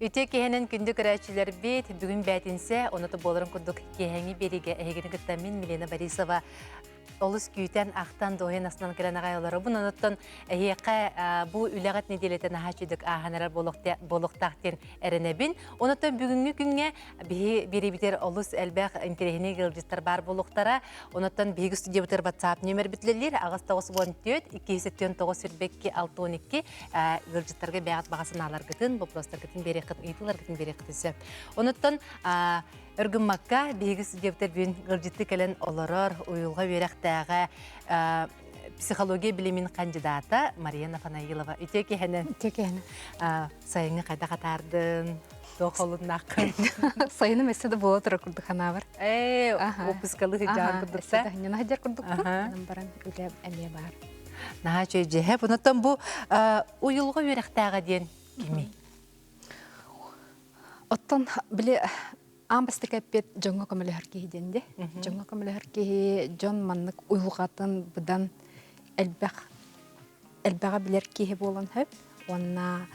Үтүө киһинэн күндү көрөөччүлэрбит, бүгүн бээтинсэ, оното буоларын курдук киэһэҥи биэриигэ эһигини кытта мин Милена Борисова олус күүтэн, ахтан, дуоһуйан астынан кэлэн аҕай олоробун. Онуттан эһиэхэ бу үлэҕит нэдиэлэтэ наһаа үчүгдүк ааһан эрэр буолуохтаах диэн эрэнэбин. Онуттан бүгүҥҥү күҥҥэ биһи биэриибитигэр олус элбэх интэриэһинэй ыалдьыттар баар буолуохтара. Онуттан биһиги студиябытыгар WhatsApp нүөмэрбит үлэлиир 894 279 22 612 ыалдьыттарга бэйэҕит баҕа санааларгытын, боппуруостаргытын биэриэххит, ыйытыыларгытын биэриэххитин сөп. Онуттан Өр гыммакка, биһиги студиябытыгар бүгүн ыалдьыттыы кэлэн олорор уйулҕа үөрэхтээҕэ психология билимин кандидата Мария Нафанаилова. Үтүө киһинэн. Үтүө киһинэн. Сайыҥҥы хайдах атаардын? Туох холуннааххын? Сайыным өссө да буола турар курдук ханаабар. Ээ, опускалы сылдьаан курдукта. Өссө да сылдьар курдукпун. Онон баран үлэ эмиэ баар. Наһаа үчүгэй дьиэ. Онтон бу уйулҕа үөрэхтээҕэ диэн кимий? Оттон били аан бастакы эппиэт дьоҥҥо көмөлөһөр киһи диэн дии. Дьоҥҥо көмөлөһөр киһи дьон маннык уйулҕатын быдан элбэх элбэҕи билэр киһи буолан сөп. Уонна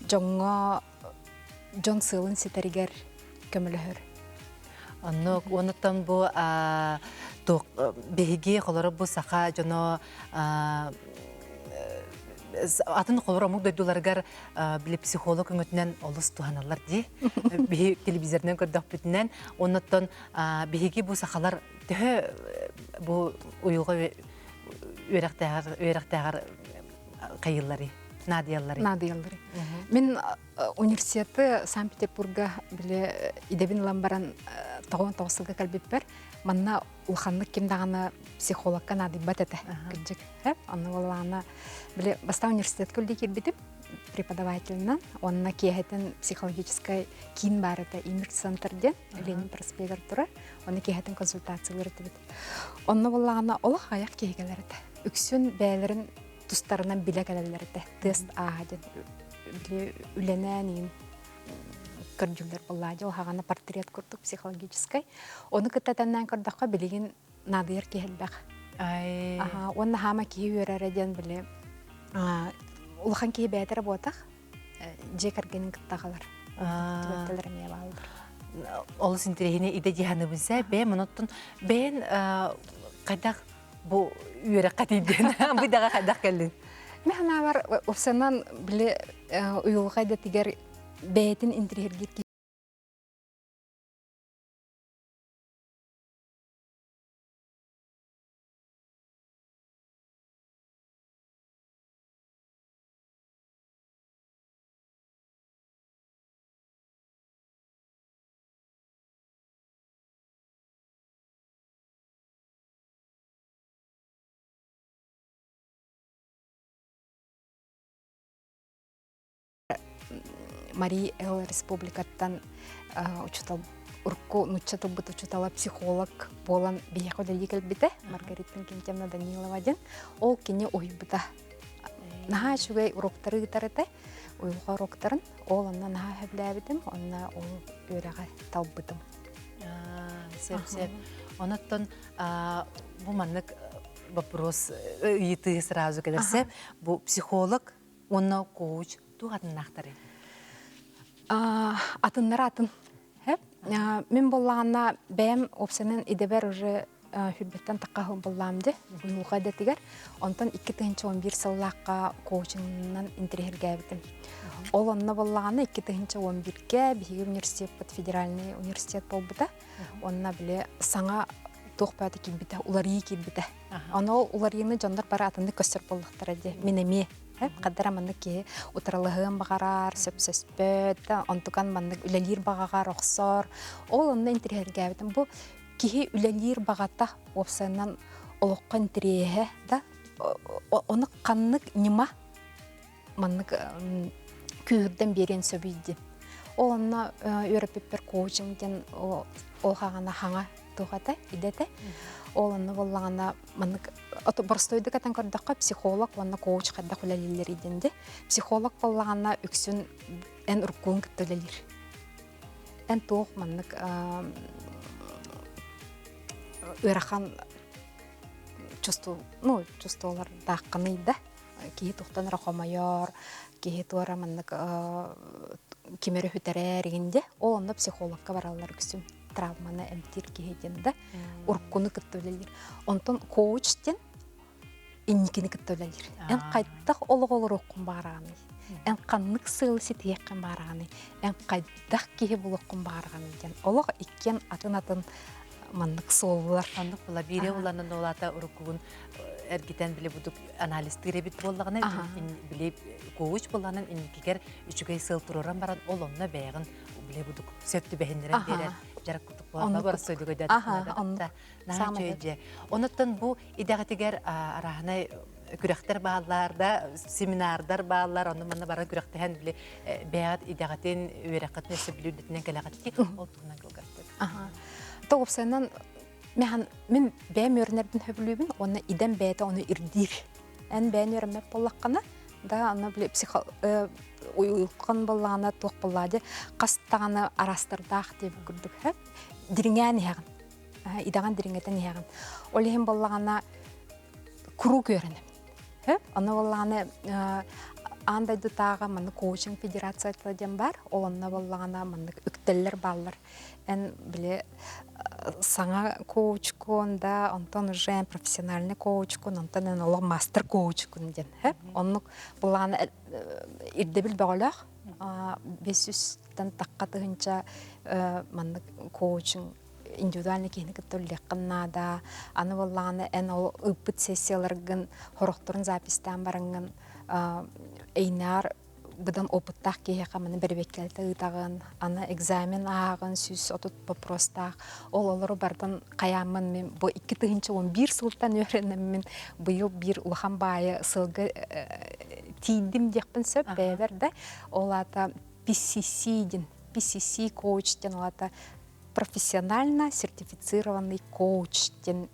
дьоҥҥо дьон сыалын ситэригэр көмөлөһөр. Оннук уонуттан бу биһиги холоро бу саха дьоно атын холоро омук дойдуларыгар били психолог өҥөтүнэн олус туһаналлар дии. Биһи телевизорынан көрдөхпүтүнэн, оннуттан биһиги бу сахалар төһө бу уйулҕа үөрэхтээҕэр үөрэхтээҕэр хайыылларый, наадыйалларый? Наадыйалларый. Мин университеты Санкт-Петербурга били идэбин ылан баран 99 сылга кэлбиппэр манна улаханнык ким даҕаны психологка наадыйбат этэ кырдьык. Онно буоллаҕына били бастаан университетка үлэлии киирбитим преподавателинэн уонна киэһэтин психологическай киин баар этэ Имир центр диэн Ленин проспегар турар онно киэһэтин консультациялар этибит онно буоллаҕына олох аҕыйах киһи кэлэр этэ үксүн бэйэлэрин тустарынан билэ кэлэллэр этэ тест ааһа диэн били үлэнээн иин көрдүүллэр буоллаа дьэ уһаҕана портрет курдук психологическай ону кытта тэннээн көрдөххө билигин наадыйар киһи элбэх. Уонна хаама киһи үөрэрэ диэн били улахан киһи бэйэтэ эрэ буотах дьиэ кэргэнин кытта аҕалар. Түбэлтэлэр эмиэ бааллар. Олус интэриэһинэй идэ дии саныыбын сэ. Бэйэм онуттан бэйэн хайдах бу үөрэххэ тиийдин? Бу идэҕэ хайдах кэллин? Мин санаабар уопсайынан били уйулҕа идэтигэр бэйэтин интэриэһиргиир Марий Эл Республикаттан учуутал урукку нуучча тылбыт учуутала психолог буолан биһиэхэ үлэлии кэлбитэ Маргарита Инкентьевна Данилова диэн. Ол кини уһуйбута. Наһаа үчүгэй уроктары ыытар этэ, уйулҕа уроктарын. Ол онно наһаа сөбүлээбитим, онно ол үөрэҕи талбытым. Сөп-сөп. Онуттан бу маннык вопрос ыйытыы сразу кэлэрсэ. Бу психолог уонна коуч туох атыннаахтарый? Атыннара атын. Мин буоллаҕына бэйэм уопсайынан идэбэр уже хүрбэттэн тахха буллаам дии уйулҕа идэтигэр. Онтон 2011 сыллаахха коучингынан интэриэһиргээбитим. Ол онно буоллаҕына 2011-гэ биһиги университеппыт федеральный университет буолбута. Онно били саҥа туох баата киирбитэ, уларыйыы киирбитэ. Ону ол уларыйыыны дьоннор бары атыннык көстөр буоллахтара дии. Мин эмиэ хаддара маннык киһи утарылаһыан баҕарар, сөпсөспөт, онтукан маннык үлэлиир баҕаҕар охсор. Ол онно интэриэһиргээбитим. Бу киһи үлэлиир баҕата уопсайынан олоххо интэриэһэ да ону ханнык ньыма маннык күүһүрдэн биэриэн сөбүй диэн. Ол онно үөрэппиппэр коучинг диэн ол хаҕана хаҥа туох этэ, идэтэ. Ол онно буоллаҕына маннык боростуойдук этэн көрдөххө психолог уонна коуч хайдах үлэлииллэрий диэн дии. Психолог буоллаҕына үксүн эн уруккугун кытта үлэлиир. Эн туох маннык ыарахан чувство, ну, чувстволардааххыный да киһи тухтан эрэ хомойор, киһи туора маннык Ким эрэ сүтэрээр игин дьэ. Ол онно психологка бараллар үксүн. Травманы эмтиир киһи диэн да. Уруккуну кытта үлэлиир. Онтон коуч диэн инникини кытта үлэлиир. Эн хайдах олох олоруоххун баҕараҕыный? Эн ханнык сыалы ситиһиэххин баҕараҕыный? Эн хайдах киһи буолуоххун баҕараҕыный диэн. Олох иккиэн атын-атын маннык суоллар. Оннук була биирэ уланан улаата уруккугун эргитэн били будук анализтыыр эбит буоллаҕына били коуч буоллаҕынан инникигэр үчүгэй сыал туруоран баран ол онно бэйэҕин били будук сөп түбэһиннэрэн биэрэр дьарык курдук буолла боростуойдук өйдөөтөххүнэ наһаа үчүгэй дьэ. Онуттан бу идэҕитигэр арааһынай күрэхтэр бааллар да, семинардар бааллар, онно манна баран күрэхтэһэн били бэйэҕит идэҕитин, үөрэххитин өссө били үрдэтинэн кэлэҕит ол туһунан кылгастык. Тоҕупсайынан механ мин бэйэм үөрэнэрбин сөбүлүүбүн уонна идэм бэйэтэ ону ирдиир. Эн бэйэн үөрэммэт буоллаххына, да аны били психо уйулҕан буоллаҕына туох буоллаа дии хас даҕаны араастардаах диэбит курдук дириҥээн иһэҕин. Идэҕин дириҥэтэн иһэҕин. Ол иһин буоллаҕына куруук үөрэнэбин. Ону буоллаҕына аан дойдутааҕы маннык коучинг федерацията диэн баар. Ол онно буоллаҕына маннык үктэллэр бааллар. Эн били саҥа коучкун да, онтон уже профессиональный коучкун, онтон эн олох мастер коучкун диэн. Оннук буоллаҕына ирдэбил бөҕөлөөх. 500-тэн тахха тыһынча маннык коучинг индивидуальный киһини кытта үллэххин наада. Аны буоллаҕына эн ол ыыппыт сессияларгын хорохторун записьтаан бараҥҥын эйнаар быдан опыттаах киһиэхэ маны бэрэбиэркэлэтэ ыытаҕын, аны экзамен ааҕын, 130 вопростаах. Ол олору барытын хайааммын мин бу 2011 сылтан үөрэнэммин быйыл биир улахан баайы сылга тиийдим диэхпин сөп бэйэбэр да. Ол аата PCC диэн PCC коуч диэн ол аата профессионально сертифицированный коуч диэн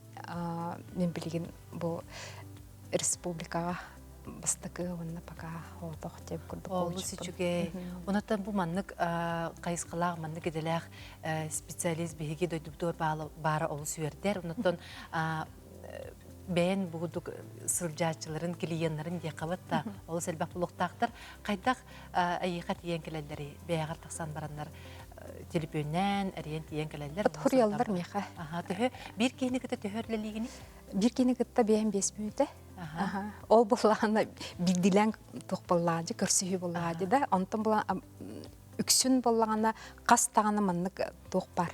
мин билигин бу республикаҕа бастакы уонна пока оҕотох диэн курдук Олус үчүгэй. Онон бу маннык хайысхалаах, маннык идэлээх специалист биһиги дойдубутугар баара олус үөрдэр. Онон бэйэн бугудук сылдьааччыларын, клиеннарын диэххэ да олус элбэх булуохтаахтар. Хайдах эйиэхэ тиийэн кэлэллэрий? Бэйэҕэр тахсан бараннар телепүөннээн, эрийэн тиийэн кэлэллэр. Хуруйаллар миэхэ. Аха, төһө биир киһини кытта төһө үлэлиигиний? Биир киһини кытта биэһин биэс мүнүүтэ. Ол буоллаҕына биирдиилээн туох буоллаҕа көрсүһүү буоллаҕа да. Онтон буолан үксүн буоллаҕына хас даҕаны маннык туох бар.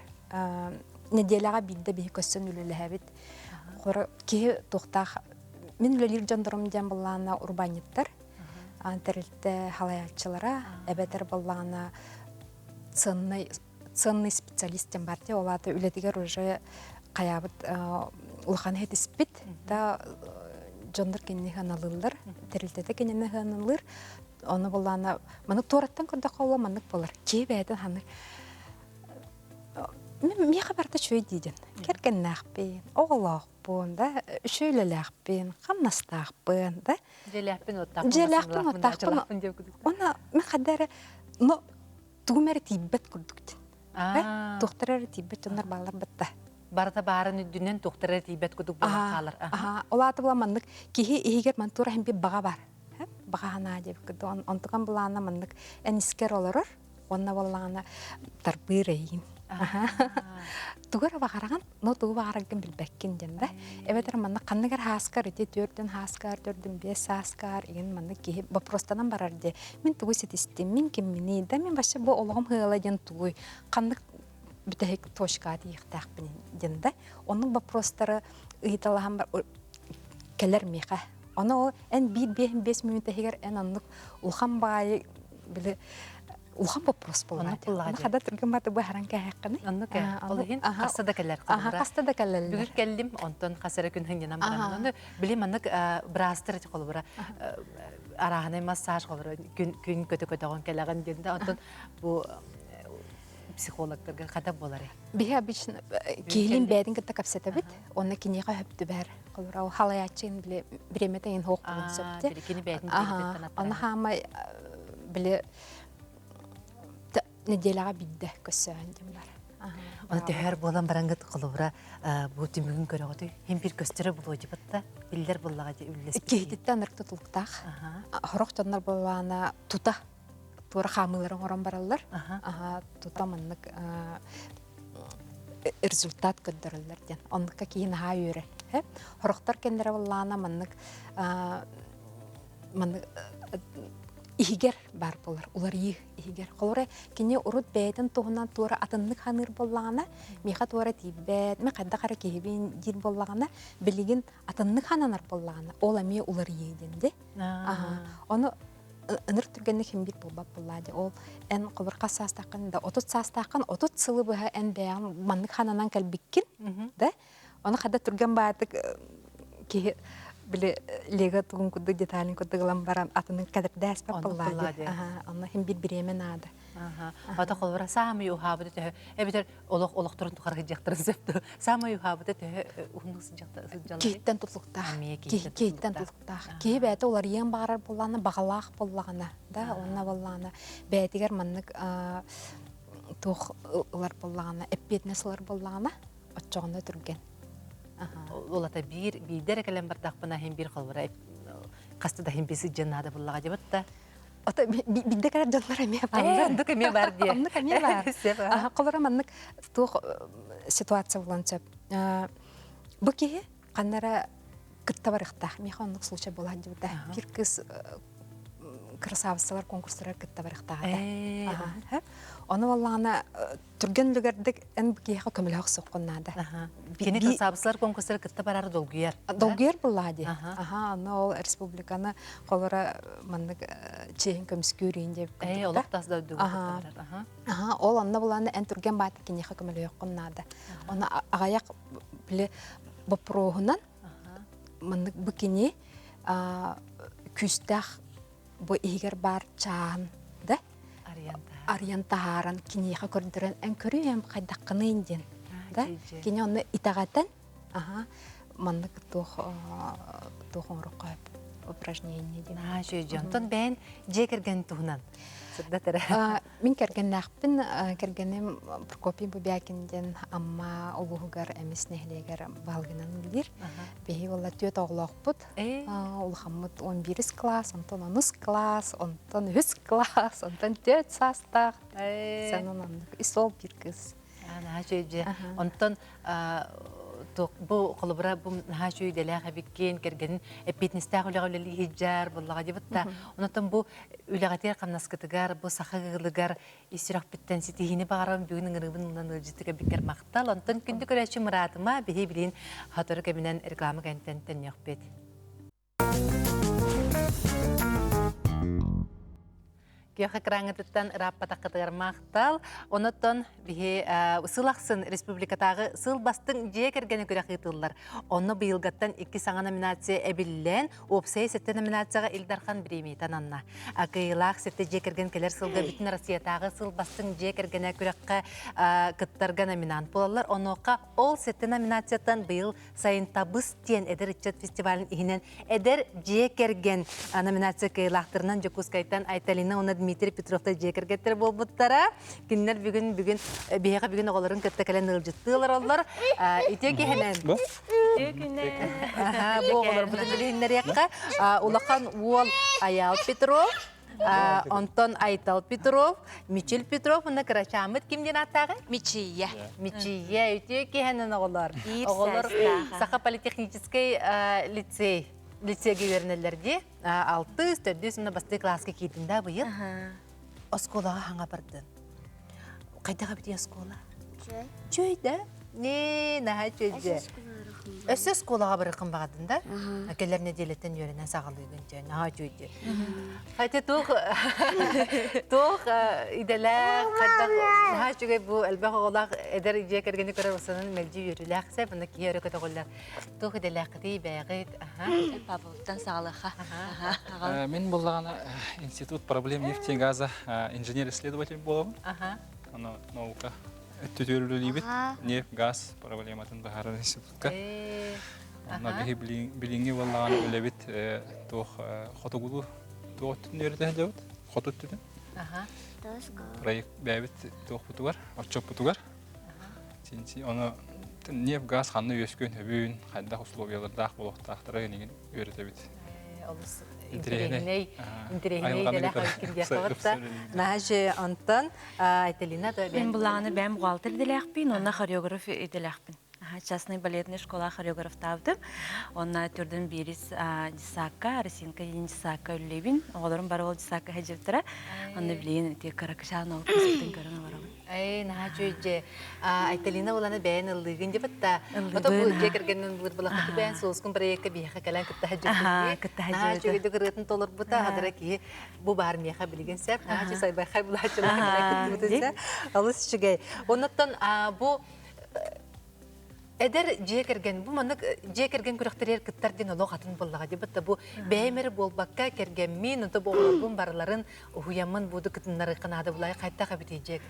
Нэдиэлэҕэ биирдэ биһи көссөн үлэлэһэбит. Хоро киһи туохтаах мин үлэлиир дьоннорум диэн буоллаҕына урбаанньыттар тэрилтэ халайааччылара эбэтэр буоллаҕына ценный ценный специалист диэн бар ол аата үлэтигэр уже хайаабыт улахан иһитиспит да дьоннор кинини ыаналыыллар тэрилтэтэ кинини ыаналыыр ону буоллаҕына маннык туораттан көрдөххө ол маннык буолар киһи бэйэтин ханнык миэхэ барыта үчүгэй диидин кэргэннээхпин оҕолоохпун да үчүгэй үлэлээхпин хамнастаахпын да Дьиэлээхпин уоттаахпын дьиэлээхпин уоттаахпын уонна мин ханна эрэ но тугум эрэ тиийбэт курдук дин туохтара эрэ тиийбэт дьоннор бааллар батта барыта баарын үрдүнэн туохтара эрэ тиийбэт курдук буолан хаалар ол аата була маннык киһи иһигэр мантура иһин бир баҕа бар баҕа санаа диэбиккит онтукан былаана маннык эн искэр олорор уонна буоллаҕына тарбыыр эйигин тугу эрэ баҕараҕын но тугу баҕараргын билбэккин диэн да эбэтэр маннык ханнык эрэ һааскар ити түөртүн һааскар төрдүн биэс сааскар игин маннык киһи вопростанан барар дии мин тугу ситистим мин кимминий да мин вообще бу олоҕум сыала диэн тугуй ханнык бүтэһик точкаҕа тиийиэхтээхпин диэн да оннук вопростары ыйыталаһан кэлэр миэхэ ону ол эн биир биэһин биэс мүнүүтэ иһигэр эн оннук улахан баайы били улахан вопрос буолла. Оннук хада түргэн баты быһаран кээһэххиний. Оннук ол иһин хаста да кэлэр. Хаста да кэлэллэр. Бүгүн кэллим, онтон хас эрэ күн хынньанан бараммын. Ону били маннык быраастар ити холобура арааһынай массаж холобура күн күн көтө көтөҕөн кэлэҕин диэн да онтон бу психологтарга хата буолар. Биһи обычно киһилиин бэйэтин кытта кэпсэтэбит, онно киниэхэ хөптүбэр. Холобура ол халайааччыын били бириэмэтэ иһин суох буолуон сөп дии. Кини бэйэтин Онно хаамай били нэдиэлэҕэ биирдэ көссөөн диэн бар. Оны төһөр буолан барангыт холобура бу түмүгүн көрөҕүтүй. Хим бир көстөрө булуо дьыбатта биллэр буллаҕа дии үллэспит. Киһититтэн ырык тутулуктаах. Хорох дьоннор буоллаҕына тута. Туора хаамыылары оҥорон бараллар. Аха, тута маннык результат көрдөрөллөр диэн. Оннукка киһи наһаа үөрэр. Хорохтор кэннэрэ буоллаҕына маннык маннык иһигэр баар буолар, уларыйыы иһигэр. Холобура, кини урут бэйэтин туһунан туора атыннык саныыр буоллаҕына, миэхэ туора тиийбэт, мин хайдах эрэ киһибин диир буоллаҕына, билигин атыннык сананар буоллаҕына, ол эмиэ уларыйыы диэн дии. Ону ыныр түргэнник хим биир буолбат буоллаа дии. Ол эн холобур хас саастааххын да 30 саастааххын 30 сылы быһа эн бэйэҕин маннык хананан кэлбиккин да ону хада түргэн баатык киһи били лего тугун курдук деталин курдук ылан баран атынын кэдэрдээспэт буоллаа дии. Онно хим биир бириэмэ наада. Ата холобура саамай уһаабыта төһө эбэтэр олох олохторун тухары сылдьыахтарын сөп дуо? Саамай уһаабыта төһө уһуннук сылдьаллар? Киһиттэн тутулуктаах. Киһиттэн тутулуктаах. Киһи бэйэтэ уларыйыан баҕарар буоллаҕына, баҕалаах буоллаҕына, да, уонна буоллаҕына бэйэтигэр маннык туох ылар буоллаҕына, эппиэтинэс ылар буоллаҕына, оччоҕуна түргэн. Ол ата биир биирдэ эрэ кэлэн бардахпына иһин биир холобура хаста да иһин биир сылдьан наада буоллаҕа дьабыт да. Ото биирдэ кэлэр дьоннор эмиэ бааллар. Оннук эмиэ бар диэ. Оннук эмиэ бар. Холобура маннык туох ситуация буолан сөп. Бу киһи ханна эрэ кытта барыахтаах. Миэхэ оннук случай буола сылдьыбыта. Биир кыыс красавицалар конкурстарыгар кытта барыахтаах этэ. Ону буоллаҕына түргэн үлүгэрдик эн киһиэхэ көмөлөөх соххун наада. Кини красавицалар конкурстары кытта барар долгуйар. Долгуйар буоллаа дии. Аха, аны ол республиканы холора маннык чиэһин көмүскүүр диэбит курдук. Олох тас дойдуга кытта барар. Аха, ол онно булааны эн түргэн бааты киниэхэ көмөлөһүөххүн наада. Оны аҕайах били боппуруоһунан маннык бу кини күүстээх бу иһигэр баар чааһын да арыйан таһааран киниэхэ көрдөрөн эн көрүөм хайдаххыный диэн да кини онно итэҕэтэн аха маннык туох туох оҥороххо упражнение диэн аа үчүгэй онтон бэйэн дьиэ кэргэн туһунан сырдат эрэ Мин кэргэннээхпин. Кэргэним Прокопий Бубякин диэн Амма улууһугар Эмис нэһилиэгэр баһылыгынан үлэлиир. Биһиги уолла түөрт оҕолоохпут. Улахаммыт 11 класс, онтон онус класс, онтон үһүс класс, онтон түөрт саастаах. Санан оннук үс уол биир кыыс. Наһаа үчүгэй Онтон бу холобура бу наһаа үчүгэй идэлээх эбиккин, кэргэнин эппиэтинэстээх үлэҕэ үлэлии сылдьар буоллаҕа дии да. Онтон бу үлэҕитигэр хамнаскытыгар, бу саха ыалыгар ис сүрэхпиттэн ситиһиини баҕарабын бүгүн ыҥырыыбын ылынан ыалдьытыга биккэр махтал. Онтон күндү көрөөччү Мыраатыма биһи билин сотору кэминэн реклама кэнтэн төннүөхпүт. Күөх экраҥҥытыттан ырааппатаххытыгар махтал. Онотон биһи сыл ахсын республикатааҕы сыл бастыҥ дьиэ кэргэни күрэх ыытыллар. Онно быйылгаттан икки саҥа номинация эбиллэн, уопсайа сэттэ номинацияҕа Ил Дархан бириэмийэтэ ананна. Кыайыылаах сэттэ дьиэ кэргэн кэлэр сылга бүтүн Россиятааҕы сыл бастыҥ дьиэ кэргэнэ күрэххэ кыттарга номинант буолаллар. Онуоха ол сэттэ номинацияттан быйыл сайын Табыс диэн эдэр ыччат фестивалын иһинэн эдэр дьиэ кэргэн номинация кыайыылаахтарынан Дьокуускайтан Айталина уонна Дмитрий Петровтар дьиэ кэргэттэр буолбуттара. Кинилэр бүгүн бүгүн биһиэхэ бүгүн оҕолорун кытта кэлэн ыалдьыттыы олороллор. Үтүө киһинэн. Үтүө күнэн. Бу оҕолорбутун билиһиннэриэххэ. Улахан уол Аял Петров, Онтон Айтал Петров, Мичил Петров уонна кырачааммыт ким диэн ааттааҕый? Мичийэ. Мичийэ, үтүө киһинэн оҕолор. Оҕолор Саха политехническэй лицей лицейгэ үөрэнэллэр дии. Алтыс, төрдүс уонна бастакы кылааска киирдин да быйыл. Оскуолаҕа хаҥа бардын. Хайдах эбитий оскуола? Чөй да? Не, наһаа чөйдө. Өссө оскуолаҕа барыаххын баҕардын да? Кэлэр нэдиэлэттэн үөрэнэн саҕалыыгын дьэ, наһаа үчүгэй. Хотя туох туох идэлээх, хайдах наһаа үчүгэй бу элбэх оҕолоох эдэр дьиэ кэргэни көрөр усанан мэлдьи үөрүүлээх сеп, онно киһи өрө көтөҕүллэр. Туох идэлээххитий бэйэҕит? Павловтан саҕалыахха. Мин буллаҕына Институт проблем нефти и газа инженер-исследователь буолабын. Аны наука өттүтүгэр үлэлиибит. Нефть, газ проблематын быһаарар институтка. Онно биһи билиҥҥи буоллаҕына үлэбит туох хотугулуу туох өттүн үөрэтэ сылдьабыт? Хоту өттүтүн. Проект бэйэбит туохпутугар, отчуоппутугар. Ону нефть, газ ханна үөскүөн сөбүн, хайдах условиялардаах буолуохтаахтара инигин үөрэтэбит. Олус интэриэһинэй интэриэһинэй идэлээх эбиккин диэххэ барта. Наһаа онтон Айталина да Мин былааны бэйэм бухгалтер идэлээхпин, уонна хореограф идэлээхпин. Частный балетный школа хореографтаабытым. Онна түрдүн биирис десакка, Росинка диэн десакка үллэбин. Оҕолорум бары ол десакка сылдьыбыттара. Онно билигин ити кыракычаан ол кыыспытын көрөн олоробун. Эй, наһаа үчүгэй. Айталина буланы бэйэн ыллыыгын дебатта. Ото бу дьиэ кэргэнин булыр булахты бэйэн суолскун проекка биһиэхэ кэлэн кытта сылдьыбыт. Наһаа үчүгэйдик ырыатын толорбута. Хадара киһи бу баар миэхэ билигин сеп. Наһаа үчүгэй сайбайхай булааччылар кэлэн кыттыбытын сеп. Олус үчүгэй. Оннуттан бу Эдэр дьиэ кэргэн, бу маннык дьиэ кэргэн күрэхтэригэр кыттар диэн олох атын буоллаҕа дии. Бытта бу бэйэм эрэ буолбакка, кэргэммин, онто бу оҕолорбун барыларын уһуйаммын буду кытыннарыахха наада булай хайдах эбитий дьиэ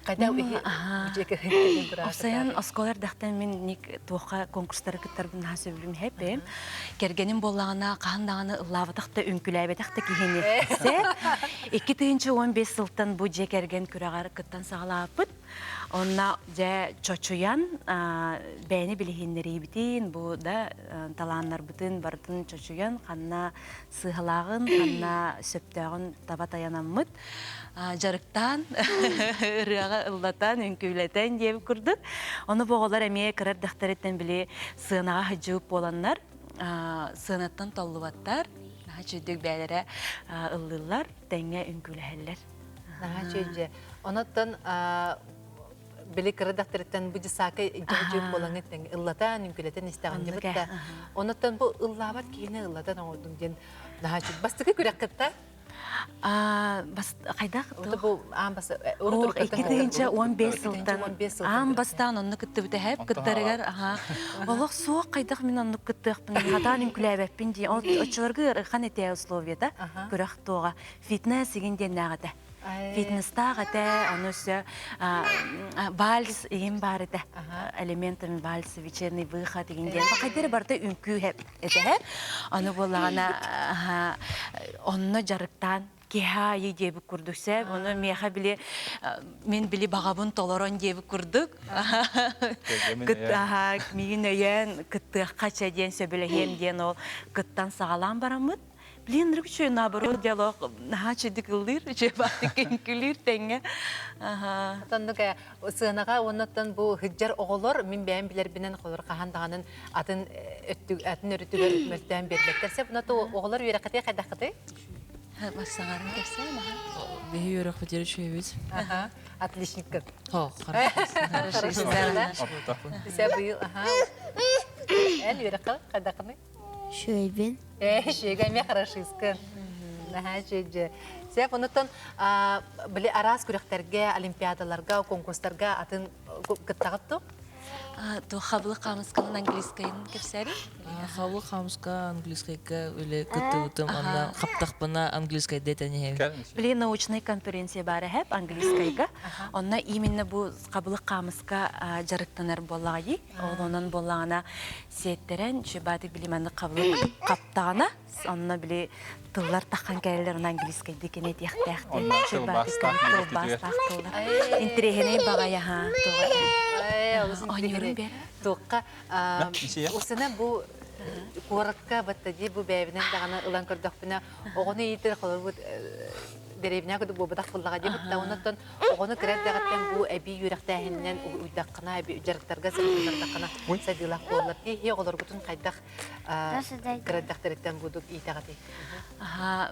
хайдах дьиэ кэргэн Осайан оскуола эрдэхтэн мин ник туохха конкурстары кыттарбын наһаа сөбүлүүм хэп Кэргэним буоллаҕына хаһан даҕаны ыллаабатах да үҥкүлээбэтэх да киһини. 2015 сылтан бу дьиэ кэргэн күрэҕэр кыттан саҕалаабыппыт. Онно дьэ чочуйан бэйэни билиһиннэриибитин, бу да талааннарбытын барытын чочуйан, ханна сыыһалааҕын, ханна сөптөөҕүн таба тайанаммыт, дьарыктаан, ырыаҕа ыллатан, үҥкүүлэтэн диэбит курдук. Ону бу оҕолор эмиэ кыра эрдэхтэриттэн били сыанаҕа сылдьыбыт буоланнар, сыанаттан толлубаттар, наһаа үчүгдүк бэйэлэрэ ыллыыллар, тэҥҥэ үҥкүүлэһэллэр. Наһаа үчүгэй. Онуттан били кыра дактарыттан бу дьысаакы дьэ буолаҥҥыт ыллатан, үҥкүлэтэн истэҕин дьыбытта. Онуттан бу ыллаабат киһини ыллатан оҥордум диэн наһаа үчүгэй. Бастакы күрэххитта Хайдах бу аан бас 2015 сылтан аан бастаан онно кыттыбыта хэп кыттарыгар аха олох суох хайдах мин оннук кыттыахпын хатаан үҥкүлээбэппин дии оччолорго ыарахан этэ условията күрэх туоҕа фитнес игин диэннээх этэ. Фитнестаах этэ, ону өссө вальс игин баар этэ. Элементами вальс, вечерний выход игин диэн. Хайдары барыта үҥкүү этэ. Аны буоллаҕына онно дьарыктаан киһи аайы диэбит курдук сөп. Ону миэхэ били мин били баҕабын толорон диэбит курдук. Миигин өйөөн кыттыахха чэ диэн сөбүлэһиэм диэн ол кыттан саҕалаан бараммыт. Блин, үчүгэй наоборот диалог наһаа үчүгдүк ыллыыр, үчүгэй баҕайытык үҥкүүлүүр тэҥҥэ. Аха. Оннук сыанаҕа уоннаттан бу сылдьар оҕолор мин бэйэм билэрбинэн холор хаһан даҕанын атын өттүг атын өрүтүгэр мөлтөөн биэрбэттэр. Сөп, онно оҕолор үөрэххитий хайдаххытый? Бассаҥарын кэпсээн аха. Биһи үөрэхпитигэр үчүгэйбит. Аха. Отличниккын. Хо, хорошо. Сэ быйыл аха. Эн үөрэххэ хайдаххыный? Үчүгэйбин. Ээ, үчүгэй эмиэ хорошистка. Наһаа үчүгэй. Сөп, онуттан били араас күрэхтэргэ, олимпиадаларга, конкурстарга атын кыттаҕыт дуо? Туох хабылык хаамысканан английскайын кэпсээри? Хабылык хаамыска английскайга үлэ кыттыбытым, онно хаптахпына английскайда этэн иһэбин. Били научнай конференция баар эһэп английскайга. Онно именно бу хабылык хаамыска дьарыктанар буоллаҕа дии. Ол онон буоллаҕына сиэттэрэн Чебаты били маннык хабылык хаптаҕына онно били тыллар таххан кэлэллэр онно английскайдыы кини этиэхтээх диэн тылбаастаах тыллар интириэһинэй баҕайы аһаа оонньуурун биэр туохха усана бу куоракка баттади бу бэйэбинэн даҕаны ылан көрдөхпүнэ оҕону иитэр холобут дэриэбинэ курдук буолбатах буоллаҕа диэбит да оннуттан Оҕону кыра эрдэҕиттэн бу эбии үөрэхтээһининэн уйдаххына, дьарыктарга сырытыннардаххына сайдыылаах буоллар дии. Иһи оҕолоргутун хайдах кыра эрдэхтэриттэн будук иитэҕитий?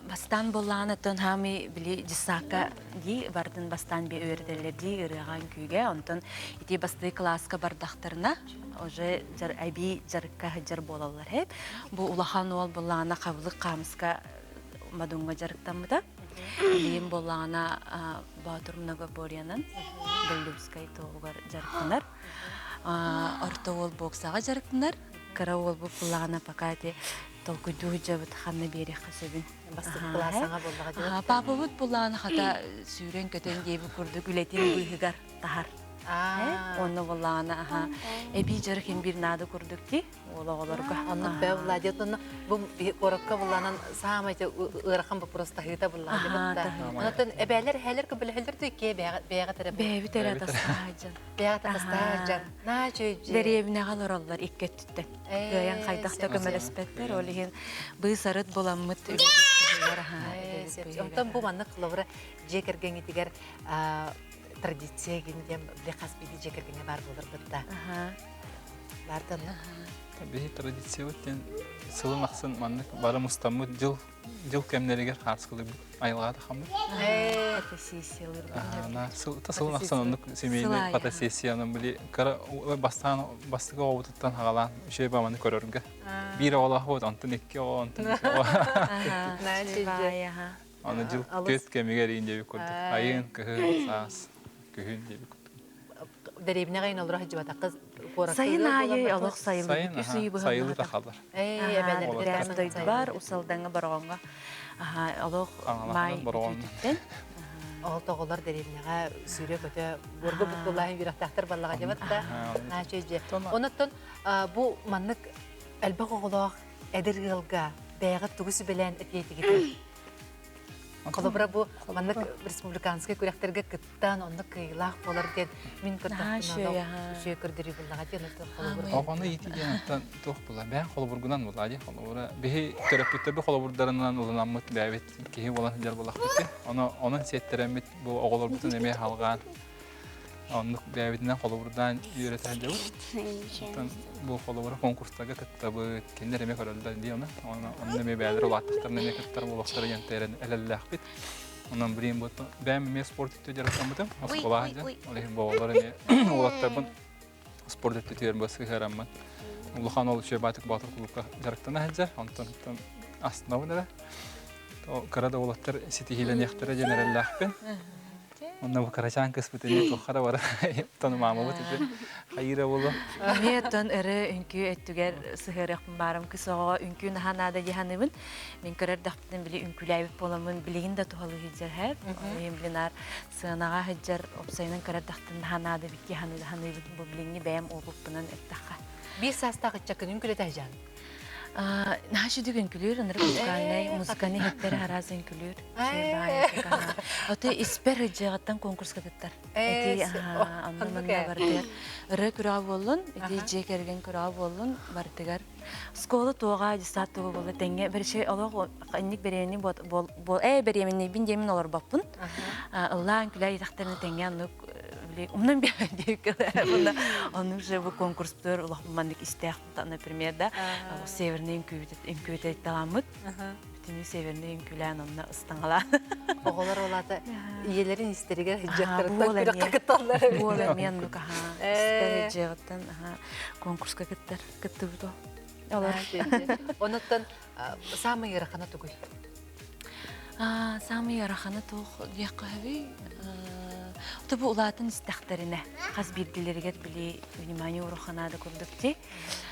Бастаан буоллаҕына оттон хаамый били дьыссаакка дии бардын бастаан би үөрэтэллэр дии ырыаҕа үҥкүүгэ онтон ити бастыы кылааска бардахтарына уже эбии дьарыкка сылдьар буолаллар эбит. Бу улахан уол буоллаҕына хабылык хаамыска мадуҥҥа дьарыктаммыта. Билигин буоллаҕына Боотур многоборьенан Беллюбскай туоҕугар дьарыктанар. Орто уол боксаҕа дьарыктанар. Кыра уол бу буоллаҕына пока ити толкуйдуу сылдьабыт ханна биэриэххэ сөбүн. Папабыт буоллаҕына хата сүүрэн-көтөн диэбит курдук үлэтин быыһыгар таһар. Онно буоллаҕына аха эбии дьарык иһин биир наада курдук дии уол оҕолорго. Оннук бээ булла диэт онно бу куоракка буллаанан саамай ыарахан вопрос таһыыта булла диэбит. Онтон эбээлэр эһээлэр көбөлөһөллөр дуу икки бэйэҕэ эрэ Бэйэбит эрэ тастаһаадьан. Бэйэҕэ тастаһаадьан. Наа чөйдьэ. Дэриэбинэҕэ олороллор икки өттүттэн. Кыайан хайдах да көмөлөспөттөр. Ол иһин быыс-арыт буламмыт үлэбит Онтон бу маннык холобура дьиэ кэргэҥҥитигэр традиция диэн били хас биирдии дьиэ кэргэҥҥэ баар буолар бытта. Баардан Биһи традициябыт диэн сылын ахсын маннык бары мустаммыт дьыл дьыл кэмнэригэр хааскылыыбыт айылҕа тахаммыт. Сылын ахсын оннук семейный фотосессиянан били кыра бастаан бастакы оҕобутуттан хаҕалаан үчүгэй бааманы көрөргө. Биир оҕолоох онтон икки оҕо, онтон үс оҕо. Аны дьыл түөрт кэмигэр иин диэбит курдук. Айын, кыһын, саас, күһүн диэбит курдук. Дэриэбинэҕэ ин олоро сылдьыбатахха куоракка Сайын аайы олох сайылык үс ый Сайылы тахалар. Эбэлэрбит дойдубар Усалдаҥҥа Бороҕоҥҥо олох маай бүтүүтүттэн Ол тоҕолор дэриэбинэҕэ сүүрэ-көтө буорга буккуллааһын үөрэхтээхтэр баллаҕа дьабат да наача дьэ. Онуттан бу маннык элбэх оҕолоох эдэр ыалга бэйэҕит тугу сүбэлээн этиэтигитий? Холобура бу маннык республиканскай күрэхтэргэ кыттан, онно кыайыылаах буолар диэн мин көрдөхпүнэ үчүгэй көрдөрүү буллаҕа диэн холобура. Оҕону иитии диэн оттон туох була? Бэйэҥ холобургунан була дии. Холобура биһи төрөппүттэрбит холобурдарынан ылынаммыт бэйэбит киһи буолан сылдьар буоллахпыт. Ону онон сиэттэрэммит бу оҕолорбутун эмиэ халҕаан Оннук бэйэбитинэн холобурдаан үөрэтэ сылдьабыт. Оттон бу холобура конкурстарга кыттабыт, кинилэр эмиэ көрөллөр дии ону. Онно эмиэ бэйэлэрэ улааттахтарына эмиэ кыттар буолуохтара диэн тэрэн элэллээхпит. Онон билигин бу бэйэм эмиэ спорт өттө дьарыктаммытым, оскуолаҕа сылдьан. Ол иһин бу оҕолор эмиэ уолаттарбын спорт өттүтүгэр бу сыһыараммын. Улахан ол үчүгэй баатык Боотур кулуупка дьарыктана сылдьар. Онтон астынабын эрэ. Кыра да уолаттар ситиһиилэниэхтэрэ диэн эрэллээхпин. Онно бу кырачаан кыспыт эмиэ туохха да бара оттон маамабыт ити хайыыра буолуо. Эмиэ оттон ыры үҥкүү өттүгэр сыһыарыахпын баарым кыс оҕоҕо үҥкүү наһаа наада дии саныыбын. Мин көрөр дахпытын били үҥкүүлээбит буоламмын билигин да туһалыы сылдьар һээп. Ол билин аар сыанаҕа сылдьар опсайынан көрөр дахтын наһаа наада бит дии саныыбын. Бу билиҥҥи бэйэм опыппынан эттэххэ. Биир саастаах ыччаккын үҥкүүлэтэ сылдьаҕын? Наһаа сүдүк үҥкүлүүр, ынырык музыкальнай музыканы иһиттэр араас үҥкүлүүр. Ото испэр ыдьыаҕыттан конкурска кыттар. Эти онно манна барытыгар ырыа күрэҕэ буоллун, ити дьиэ кэргэн күрэҕэ буоллун барытыгар. Школа туоҕа, десант туга буолла тэҥҥэ бэрчэ олох инник бэриэмэнни бол ээ бэриэмэннийбин диэмин олорбоппун. Ыллаан күлэ итэхтэринэ тэҥҥэ оннук умнан биэрэн диэбиккэ оннук же бу конкурстар улахан маннык истээх например, да, северный үҥкүүтэ таламмыт. Бүтүнүү северный үҥкүүлээн онно ыстаҥалаан. Оҕолор олата ийэлэрин истэригэр сылдьыахтарыттан күрэххэ кытталлар. Буол эмиэ оннук аха. Истэр сылдьыаҕыттан аха конкурска кыттар кыттыбыт ол. Олор. Онуттан самый ыарахана тугуй? Самый ыарахана туох диэххэ сөбүй? Ото бу улаатан истэхтэринэ хас биирдилэригэр били внимание уруханаада курдук ти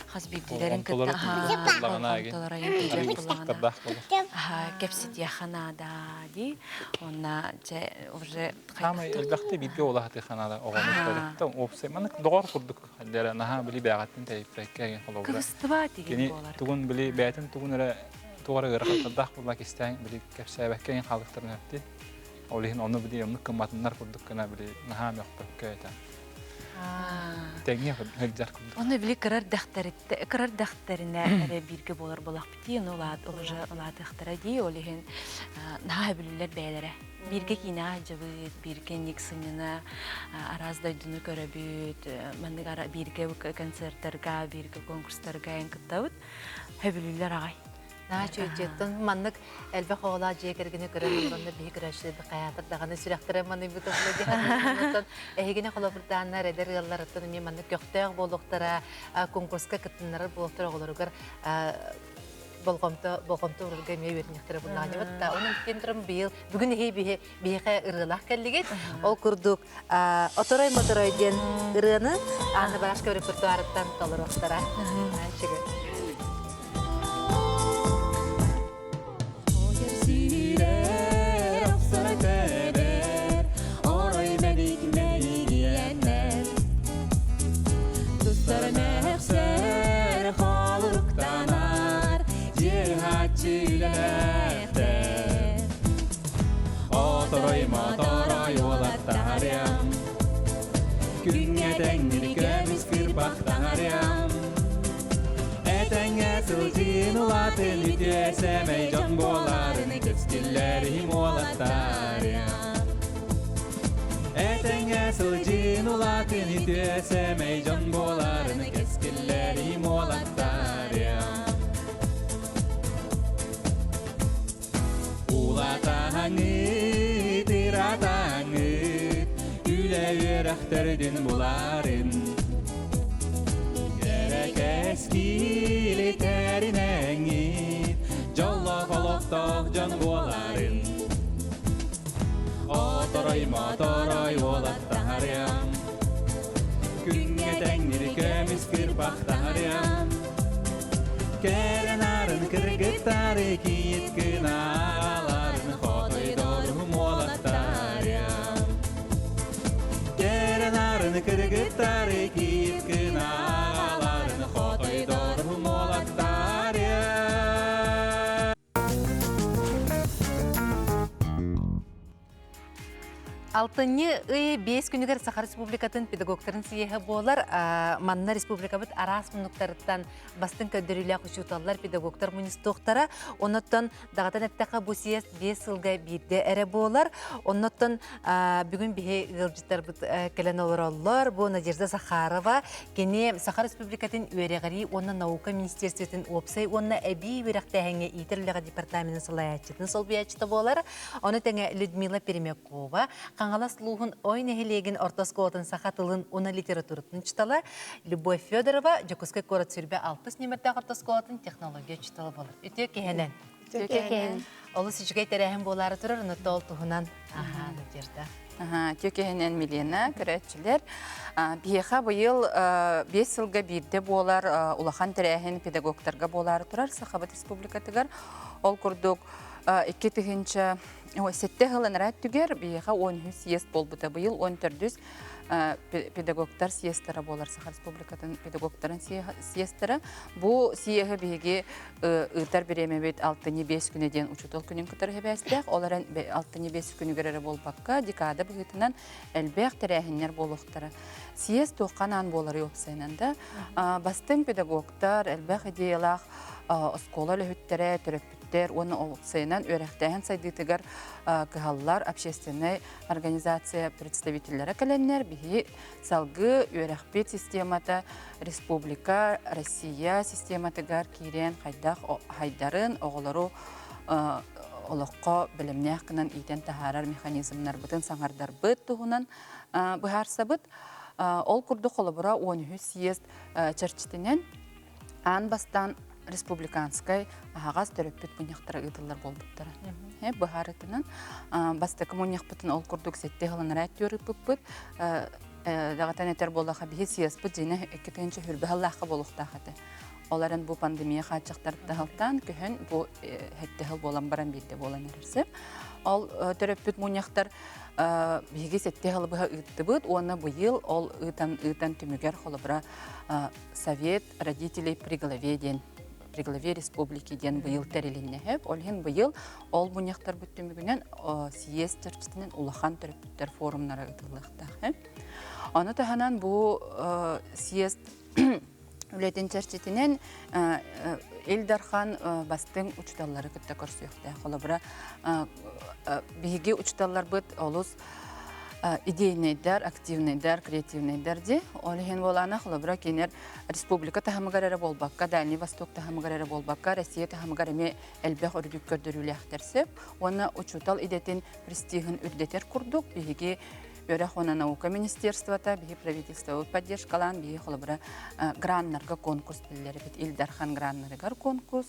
хас биирдилэрин кытта кэпсэтиэххэ наада дии уонна дьэ уже Хаамай элбэхтэ бииргэ улаатыахха наада оҕону уопсай маннык доҕор курдук дэрэ наһаа били бэҕэттин тэйиппэккэ эгин холобура кыбыстыба тигин кини буолар тугун били бэйэтин тугун эрэ тугара ыарахаттардаах буолла кистээн били кэпсээбэккэ эгин хаалыктарын өптү ол иһин ону били оннук кымматыннар курдук гына били наһаа мөхпөккө этэ Тэҥҥэ сылдьар курдук. Оны били кырар дэхтэритте кырар дэхтэринэ эрэ бииргэ буолар буолахпыт дии, ону уже улаатыахтара дии, ол иһин наһаа сөбүлүүллэр бэйэлэрэ. Бииргэ киинэҕэ сылдьабыт, бииргэ инник сынньана араас дойдуну көрөбүт, маннык бииргэ концерттарга, бииргэ конкурстарга эн кыттабыт. Сөбүлүүллэр аҕай. Наһаа үчүгэйдиттэн маннык элбэх оҕолоох дьиэ кэргэни көрөн олоронно биһи көрөөччүлэрбит хайаатар даҕаны сүрэхтэрэ маныйбыт оттон эһигини холобурдааннар эдэр ыалларыттан эмиэ маннык көхтөөх буолуохтара конкурска кыттыннарар буолуохтара оҕолоругар болҕомто болҕомто уурарга эмиэ үөрэннэхтэрэ буоллаҕа да онон киэн туран быйыл бүгүн эһи биһи биһиэхэ ырыалаах кэллигит ол курдук оторой моторой диэн ырыаны Анна Барашкова репертуарыттан толоруохтара Орой мэник мэйигиэннэн. сылдьын улаатын үтүө сэмэй дьон буоларын кэскиллэрим уолаттарым. Этэҥҥэ сылдьын улаатын үтүө сэмэй дьон буоларын кэскиллэрим уолаттарым. Улатаҥыт, ыратаҥыт, үлэ үөрэхтэрдин буларын. Кэрэ кэскили тэринэҥит, дьоллоох олохтоох дьон буоларын. Оторой моторой уолаттаһарыам, күҥҥэ тэҥнир көмүс кырбахтаһарыам. Кэрэн арын кыргыттары кийит кынааларын хотойдорум уолаттарым. Кэрэн арын кыргыттары кийит кынааларын хотойдорум уолаттарым. Алтынньы ый 5 күнүгэр Саха Республикатын педагогтарын съеһэ буолар. Манна республикабыт араас муннуктарыттан бастыҥ көрдөрүүлээх учууталлар, педагогтар мунньустуохтара. Оннуттан даҕатан эттэххэ бу съезд 5 сылга биирдэ эрэ буолар. Оннуттан бүгүн биһи ыалдьыттарбыт кэлэн олороллор. Бу Надежда Захарова, кини Саха Республикатын үөрэҕирии уонна наука министерствотын уопсай уонна эбии үөрэхтээһиҥҥэ иитэр үлэҕэ департаменын салайааччытын солбуйааччыта буолар. Ону тэҥэ Людмила Пермякова, Хаҥалас улууһун Ой нэһилиэгин орто оскуолатын саха тылын уонна литературатын учуутала, Любовь Федорова, Дьокуускай куорат сүрбэ алтыс нүмердээх орто оскуолатын технология учуутала буолар. Үтүө киһинэн. Үтүө киһинэн. Олус үчүгэй тэрээһин буолаары турар, ону ол туһунан аха, Надежда. Үтүө киһинэн Милена, көрөөччүлэр. Биһиэхэ быйыл 5 сылга биирдэ буолар улахан тэрээһин педагогтарга буолаары турар Сахабыт Республикатыгар. Ол курдук 2007 сыл анараа өттүгэр биһиэхэ 13 съезд буолбута. Быйыл 14 педагогтар съезтара буолар Саха Республикатын педагогтарын съезтара. Бу съеһи биһиги ыытар бириэмэбит алтынньы 5 күнэ диэн учуутал күнүн кытары хэбээстээх. Ол эрэн алтынньы 5 күнүгэр эрэ буолбакка, декада быһыытынан элбэх тэрээһиннэр буолуохтара. Съезд туохха анаан буоларый уопсайынан да бастыҥ педагогтар, элбэх идеялаах оскуола үлэһиттэрэ, төрөппүттэр уонна уопсайынан үөрэхтээһин сайдыытыгар кыһаллар общественнай организация представителлэрэ кэлэннэр биһи салгыы үөрэхпит системата республика, Россия систематыгар киирэн хайдах хайдарын оҕолору олоххо бэлэмнээх гынан иитэн таһаарар механизмнарбытын саҥардарбыт туһунан быһаарсабыт. Ол курдук холобура 13 съезд чэрчитинэн аан бастаан республиканскай аһаҕас төрөппүт мунньахтара ыытыллар буолбуттара. Быһаарытынан бастакы мунньахпытын ол курдук сэттэ сылынара ыыппыппыт. Даҕатан этэр буоллаха биһи съезпит дьиҥэ 2020 сыллаахха буолуохтаах этэ. Ол эрэн бу пандемия хааччахтарыттан көһөн бу сэттэ сыл буолан баран биирдэ буолан эрэр сөп. Ол төрөппүт мунньахтар биһиги сэттэ сылы быһа ыыттыбыт уонна быйыл ол ыытан ыытан түмүгэр холобура Совет родителей при главе диэн при главе республики диэн быйыл тэрилиннэ сөп. Ол иһин быйыл ол мунньахтарбыт түмүгүнэн съезд чэрчитинэн улахан төрөппүттэр форумнара ыытыллыахтаах. Ону таһынан бу съезд үлэтин чэрчитинэн Ил Дархан бастыҥ учууталлары кытта көрсүөхтээх. Холобура, биһиги учууталларбыт олус идейнайдар, активнайдар, креативнайдар дии. Ол иһин буолаана, холобура, кинилэр республика таһымыгар эрэ буолбакка, Дальний Восток таһымыгар эрэ буолбакка, Россия таһымыгар эмиэ элбэх үрдүк көрдөрүүлээхтэр сөп. Уонна учуутал идэтин престижин үрдэтэр курдук биһиги Үөрэх уонна наука министерствота биһи правительствобыт поддержкалаан биһи холобура граннарга конкурс биллэрбит. Ил Дархан граннарыгар конкурс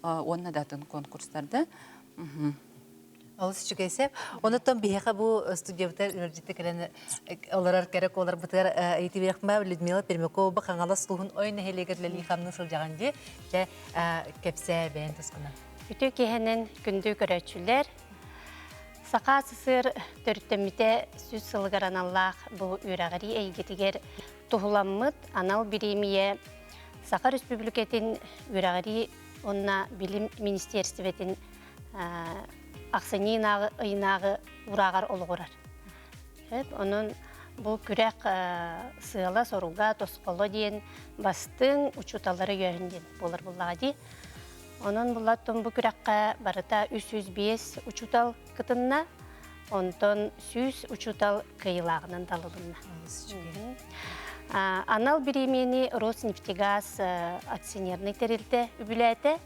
уонна да атын конкурстарда. Олус үчүгэй сөп. Онуттан биһиэхэ бу студиябытыгар ыалдьытты кэлэн олорор кэрэ куоларбытыгар ыйытыбиэхмэ Людмила Пермякова Хаҥалас улууһун Ой нэһилиэгэр үлэлии хамныы сылдьаҕын дии. Дьэ кэпсээ бэйэн тускунан. Үтүө киэһэнэн күндү көрөөччүлэр. Саха СССР төрүттэммитэ 100 сылыгар аналлаах бу үөрэҕирии эйгэтигэр туһуламмыт анал бириэмийэ Саха Республикатын үөрэҕирии уонна билим министиэристибэтин ахсынньы ыйынааҕы уурааҕар олоҕурар. Онон бу күрэх сыала-соруга, тосхоло диэн бастыҥ учууталлары өйөөһүн диэн буолар буоллаҕа дии. Онон булаттым бу күрэххэ барыта 305 учуутал кытынна, онтон 100 учуутал кыайыылааҕынан талылынна. Анал бириэмийэни Роснефтегаз акционернай тэрилтэ үбүлээтэ,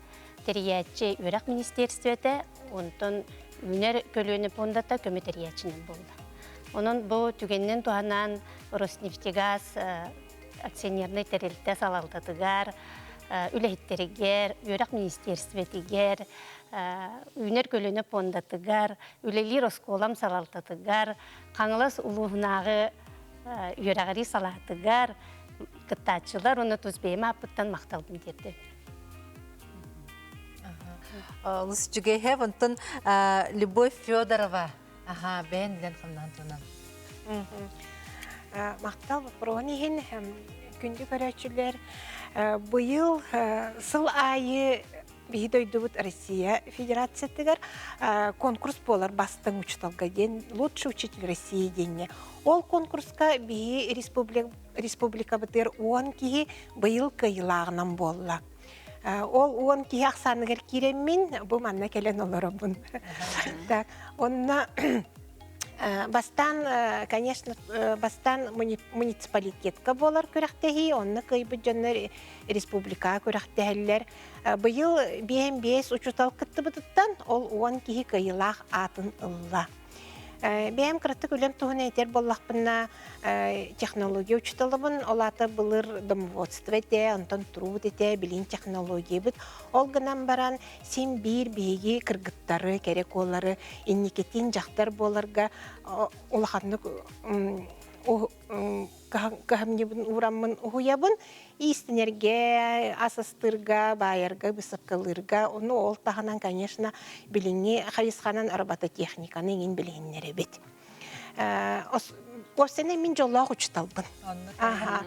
тэрийээччи үөрэх министиэристибэтэ, онтон үүнэр көлүөнэ пуондата көмө тэрийээччинэн буолла. Онон бу түгэнинэн туһанан Роснефтегаз акционернай тэрилтэ салалтатыгар, үлэһиттэригэр, үөрэх министиэристибэтигэр, үүнэр көлүөнэ пуондатыгар, үлэлиир оскуолам салалтатыгар, Хаҥалас улууһунааҕы үөрэҕирии салаатыгар кыттааччылар уонна тус бэйэм ааппыттан махталбын тиэрдэбин. Олус үчүгэй онтон Любовь Федорова аха бэйэн билэн хамнаан туһунан. Махтал боппуруоһун иһин күндү көрөөччүлэр быйыл сыл аайы биһи дойдубут Россия Федерациятыгар конкурс буолар бастыҥ учууталга диэн лучший учитель России диэнне. Ол конкурска биһи республикабытыгар 10 киһи быйыл кыайыылааҕынан буолла. Ол 10 киһи ахсааныгар киирэммин бу манна кэлэн олоробун. Так, онно Бастаан, конечно, бастаан муниципалитетка буолар күрэхтэһии, онно кыайбыт дьоннор республикаҕа күрэхтэһэллэр. Быйыл биэһин биэс учуутал кыттыбытыттан ол 10 киһи кыайыылаах аатын ылла. Бэйэм кыратык үлэм туһунан этэр буоллахпына, технология учууталабын, ол аата былыр домоводство этэ, онтон труд этэ, билин технологиябыт. Ол гынан баран син биир биһиги кыргыттары, кэрэ куолары инникитин дьахтар буоларга улаханнык кыһамньыбын уураммын уһуйабын. Иистэнэргэ, ас астыырга, баайарга, быысапкалыырга, ону ол таһынан, конечно, билиҥҥи хайысханан робототехниканы иҥин билиһиннэрэбит. Уопсайынан мин дьоллоох учууталбын. Аха.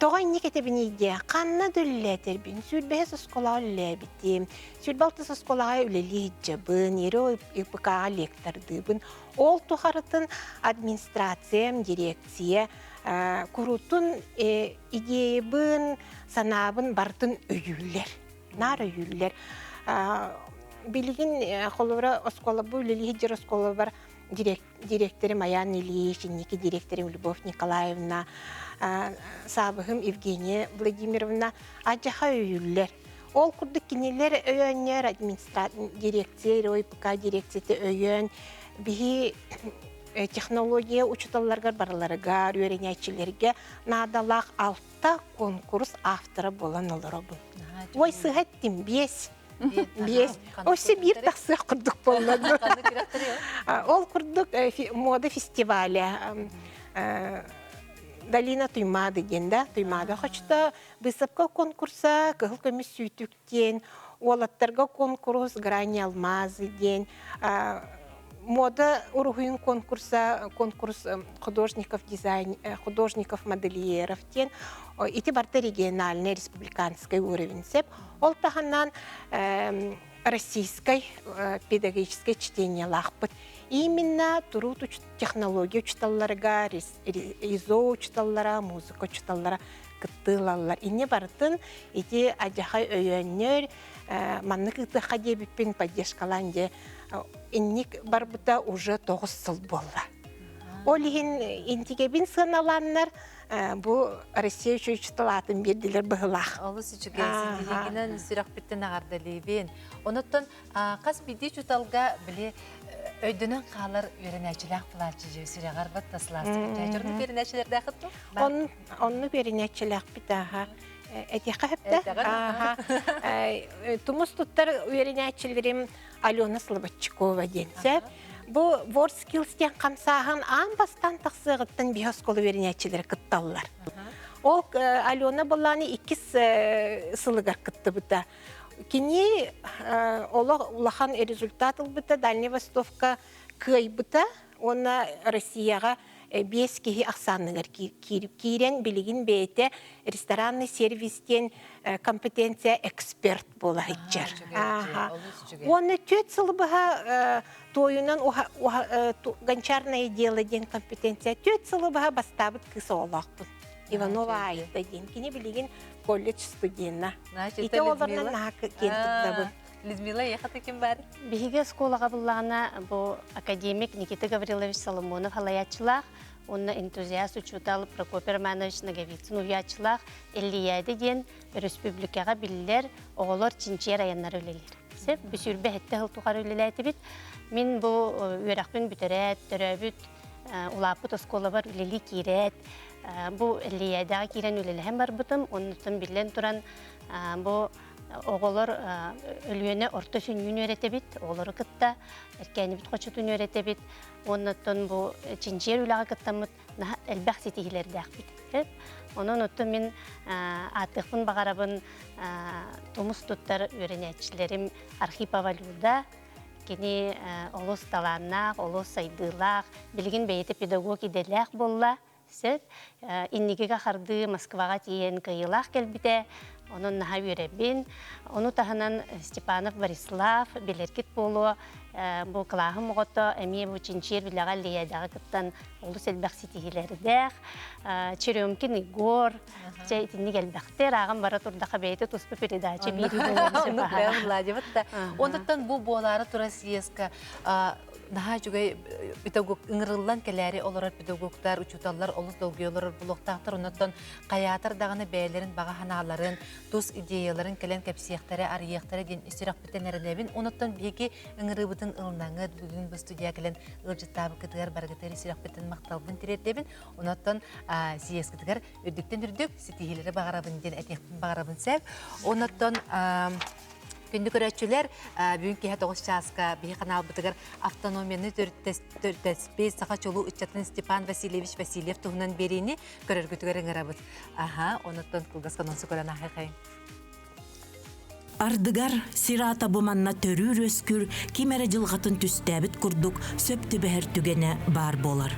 Тоҕо инник этэбиний диэ, ханна да үлэлээтербин, сүүрбэһис оскуолаҕа үлэлээбитим, сүүрбэ алтыс оскуолаҕа үлэлии сылдьабын, ЕРО ИПК-ҕа лектордыыбын. Ол тухарытын администрациям, дирекция куруутун идеябын, санаабын барытын өйүүллэр. Наар өйүүллэр. Билигин холобура оскуолабы үлэлии сылдьар оскуолабар директорым Аян Ильич, инники директорым Любовь Николаевна, саабыһым Евгения Владимировна адьаха өйүүллэр. Ол курдук кинилэр өйөөннөр дирекция, РОИПК дирекцията өйөөн биһи технология учууталларыгар барыларыгар, үөрэнээччилэргэ наадалаах алта конкурс автора буолан олоробун. Ой, сыһа эттим, биэс. Биэс. Өссө биир тахсыах курдук буолла. Ол курдук мода фестиваля Долина Туймаады диэн да, Туймаада хочто Быыстапка конкурса Кыһыл көмүс сүүтүк диэн, уолаттарга конкурс Грани алмазы диэн, мода уруһуйун конкурса, конкурс художников дизайн, художников модельеров диэн, ити барыта региональный республиканский уровень сеп. Ол таһынан российскай педагогическай чтениялаахпыт. Именно туруут технология учууталларыгар, ИЗО учууталлара, музыка учууталлара кыттыылаллар. Инне барытын ити адьахай өйөөннөр маннык ыытыахха диэбиппин поддержкалаан дьэ инник барбыта уже тоҕус сыл буолла. Ол иһин интигэбин сыаналааннар бу Россия үчүгэй аатын биэрдилэр быһылаах. Олус үчүгэй ситиһиигинэн сүрэхпиттэн аҕардалиибин. Онуттан хас биирдии учууталга били өйдөнөн хаалар үөрэнээччилээх плачы же сүрэҕэр батта сылаастык дьоннук үөрэнээччилэрдээхит дуо? Оннук үөрэнээччилээхпит ааха. Этиэххэ сөптө. Ааха. Тумус туттар үөрэнээччилэрим Алена Слободчикова диэн сөп. Бу WorldSkills диэн хамсааһын аан бастаан тахсыаҕыттан биһи оскуола үөрэнээччилэрэ кытталлар. Ол Алена Баллани иккис сылыгар кыттыбыта. Кини олох улахан результат ылбыта, Дальний Востокка кыайбыта уонна Россияҕа биэс киһи ахсааныгар киирэн билигин бэйэтэ ресторанный сервис диэн компетенция эксперт буола сылдьар. Уонна түөрт сыл быһа туойунан гончарное дело диэн компетенция түөрт сылы быһа бастаабыт кыыс оҕолоохпун. Иванова Айта диэн. Кини билигин колледж студена. Ити олорунан наһаа киэн туттабын. Людмила, ехата ким бар? Биһиги оскуолаҕа буллаҕына бу академик Никита Гаврилович Соломонов халайааччылаах, уонна энтузиаст учуутал Прокопий Романович Ноговицын уһуйааччылаах Эллийээдэ диэн өрөспүүбүлүкэҕэ биллэр оҕолор чинчийэр айаннары үлэлиир. Сөп, бүсүүрбэ сэттэ сыл тухары үлэлээтибит. Мин бу үөрэхпин бүтэрээт, төрөөбүт улааппыт оскуолабар үлэлии киирээт, бу Эллийээдэҕэ киирэн үлэлэһэн барбытым. Оннуттан биллэн туран бу оҕолор Өлүөнэ орто сүнньүн үөрэтэбит, оҕолору кытта Эркээнибит хочотун үөрэтэбит. Уоннаттан бу чинчийэр үлэҕэ кыттаммыт наһаа элбэх ситиһиилэрдээхпит. Онон оттон мин ааттыахпын баҕарабын тумус туттар үөрэнээччилэрим Архипова Люда, кини олус талааннаах, олус сайдыылаах, билигин бэйэтэ педагог идэлээх буолла. Сөп. Инникигэ хардыы Москваҕа тиийэн кыайыылаах кэлбитэ. Онон наһаа үөрэбин. Ону таһынан Степанов Борислав билэргит буолуо, бу кылааһым оҕото эмиэ бу чинчийэр үлэҕэ Лиэдэҕэ кыттан олус элбэх ситиһиилэрдээх. Черемкин Егор, чэ итинник элбэхтэр ааҕан бара турдаха бэйэтэ туспа передача биэрии буолуон сөп. Владимир Онтон бу буолаары турар съезка наһаа үчүгэй педагог ыҥырыллан кэлээри олорор педагогтар, учууталлар олус долгуйа олорор буолуохтаахтар. Оннуттан хайаатар даҕаны бэйэлэрин баҕа санааларын, тус идеяларын кэлэн кэпсиэхтэрэ, арыйыахтара диэн сүрэхпиттэн эрэнэбин. Онуттан биһиги ыҥырыыбытын ылынаҥыт, бүгүн бу студия кэлэн ыалдьыттаабыккытыгар барыгытыгар сүрэхпиттэн махталбын тириэрдэбин. Онуттан съезкытыгар үрдүктэн үрдүк ситиһиилэри баҕарабын диэн этиэхпин баҕарабын сөп. Онуттан Күндү көрөөччүлэр, бүгүн киэһэ 9 чааска биһи ханаалбытыгар автономияны төрүттэспит саха чулуу ыччатын Степан Васильевич Васильев туһунан биэриини көрөргүтүгэр ыҥырабыт. Аха, онуттан кылгас анонсу көрөн аһыхайын. Ардыгар сир аата бу манна төрүүр-үөскүүр ким эрэ дьылҕатын түстээбит курдук сөп түбэһэр түгэнэ баар буолар.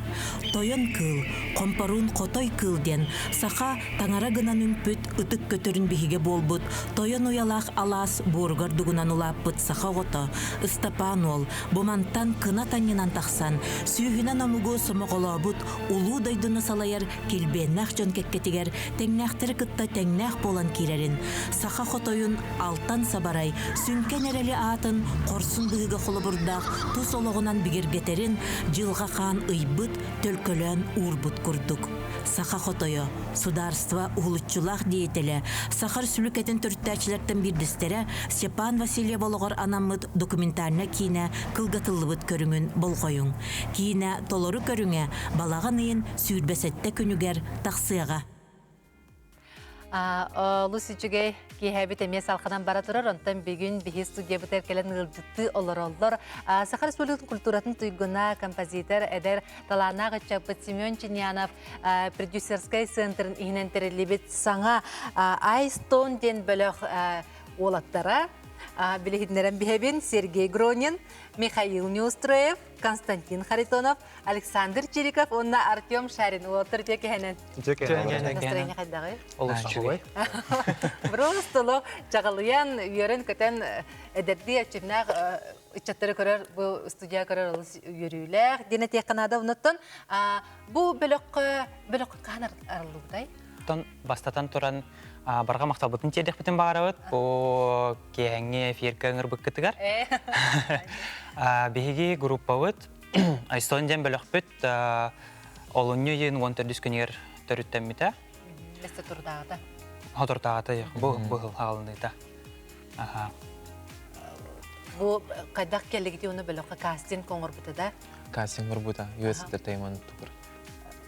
Тойон кыыл, хомпоруун хотой кыыл диэн саха таҥара гынан үҥпүт ытык көтөрүн биһигэ буолбут тойон уйалаах алаас буоругар дугунан улааппыт саха оҕото Ыстапаан уол бу мантан кынат анньынан тахсан сүүһүнэн омугу сомоҕолообут улуу дойдуну салайар килбиэннээх дьон кэккэтигэр тэҥнээхтэри кытта тэҥнээх буолан киирэрин, саха хотойун Алтан Сабарай сүҥкэн эрэли аатын хорсун быһыыга холобурдаах тус олоҕунан бигэргэтэрин дьылҕа хаан ыйбыт, төлкөлөөн уурбут курдук. Саха хотойо, судаарство уһулуччулаах деятелэ, Саха Өрөспүүбүлүкэтин төрүттээччилэртэн биирдэстэрэ Степан Васильев олоҕор анаммыт документальнай киинэ кылгатыллыбыт көрүҥүн болҕойуҥ. Киинэ толору көрүҥэ балаҕан ыйын 27 күнүгэр тахсыаҕа. Олус үчүгэй киэһэбит эмиэ салханан бара турар. Онтон бүгүн биһи студиябытыгар кэлэн ыалдьыттыы олороллор. Саха Республикатын культуратын туйгуна, композитор, эдэр талааннаах ыччаппыт Семен Чиньянов продюсерскай центрын иһинэн тэриллибит саҥа Айстон диэн бөлөх уолаттара билиһиннэрэн биһэбин Сергей Гронин, Михаил Неустроев, Константин Харитонов, Александр Чириков уонна Артем Шарин уолаттар үтүө кэһэнэн. Үтүө кэһэнэн. Настроение хайдаҕый? Олус үчүгэй. Просто олох чаҕылыйан, үөрэн-көтөн эдэрдии эрчимнээх ыччаттары көрөр, бу студия көрөр олус үөрүүлээх диэн этиэххэ наада. Оннуттан бу бөлөххө бөлөххө хаһан арыллыбытай? Оттон бастатан туран барҕа махталбытын тиэрдиэхпитин баҕарабыт. Бу киэһэҥҥи эфиргэ ыҥырбыккытыгар. Биһиги группабыт Айстон диэн бөлөхпүт олунньу ыйын 14 күнүгэр төрүттэммитэ. Бэстэ турдаҕата. Хотурдаҕата бу быһыл хаалыныыта. Аха. Бу хайдах кэллигити уну бөлөххө кастинг оҥорбута да? Кастинг оҥорбута US Entertainment тугур.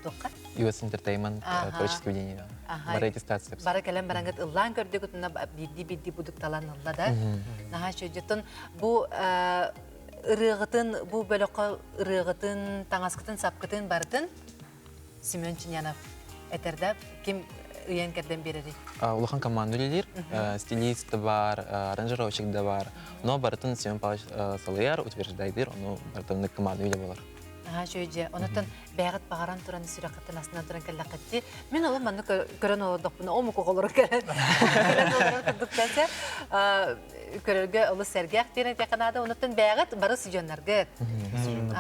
Туохха? US Entertainment творческое объединение. Бары аттестация. Бары кэлэн бараҥыт ыллаан көрдүгүт уна биирдии-биирдии будук талан ылла да. Наһаа үчүгэй. Бу ырыаҕытын, бу бөлөххө ырыаҕытын, таҥаскытын, сапкытын барытын Семен Чинянов этэр да, ким ыйан кэрдэн биэрэрий? Улахан команда үлэлиир, стилист да бар, аранжировщик да бар. Но барытын Семен Павлович салайар, утверждайдыр, ону барытын команда үлэ болар. Аха үчүгэй Онуттан бэйэҕит баҕаран туран сүрэххиттэн астынан туран кэллэххитти. Мин олом манны көрөн олордохпуна омук оҕолору кэлэн кэлэн олорор курдук тәсэ. Көрөргө олус сэргэх диэн этиэххэ наада. Онуттан бэйэҕит бары студеннаргыт.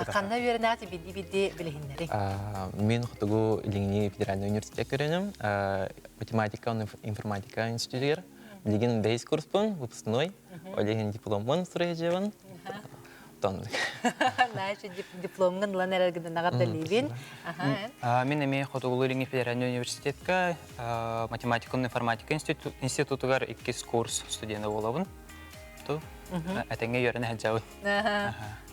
Ханна үөрэнэҕит бидди-бидди билиһиннэриҥ. Мин Хотугу Илиҥҥи федеральный университет көрөнүм. Математика уонна информатика институтугар. Билигин бэһис курспун, выпускной. Ол иһин дипломмун суруйа Тоннук. Наачы дипломҥын ылан эрэргин наҕардалиибин. Мин эмиэ Хотугулуу-Илиҥҥи федеральный университетка математика уонна информатика институтугар иккис курс студена буолабын. Ту этэҥҥэ үөрэнэ сылдьабын.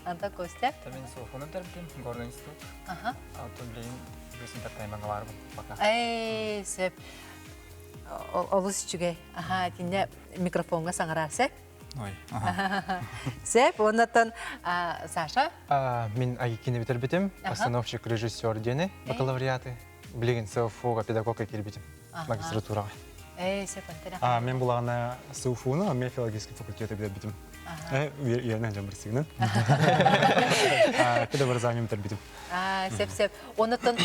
Anta Костя? Мин Софону бүтэрбитим, Горный институт. Антон билигин Бүсүн барбын пока. Эй, сөп. Олус үчүгэй. Аха, итиннэ микрофоҥҥа саҥараар сөп. Ой, аха. Сөп, оннотон Саша? Мин Агикини бүтэрбитим, постановщик режиссер диэни бакалавриаты. Билигин СФУ-га педагогка киирбитим, магистратураҕа. Эй, сөп, онтон. Мен булаҕына СУФУ-ну, мен филологический факультеты бүтэрбитим. Үөрэнэн дьон барсыгынан. Педобразованием бүтэрбитим. Сөп, сөп. Оннотон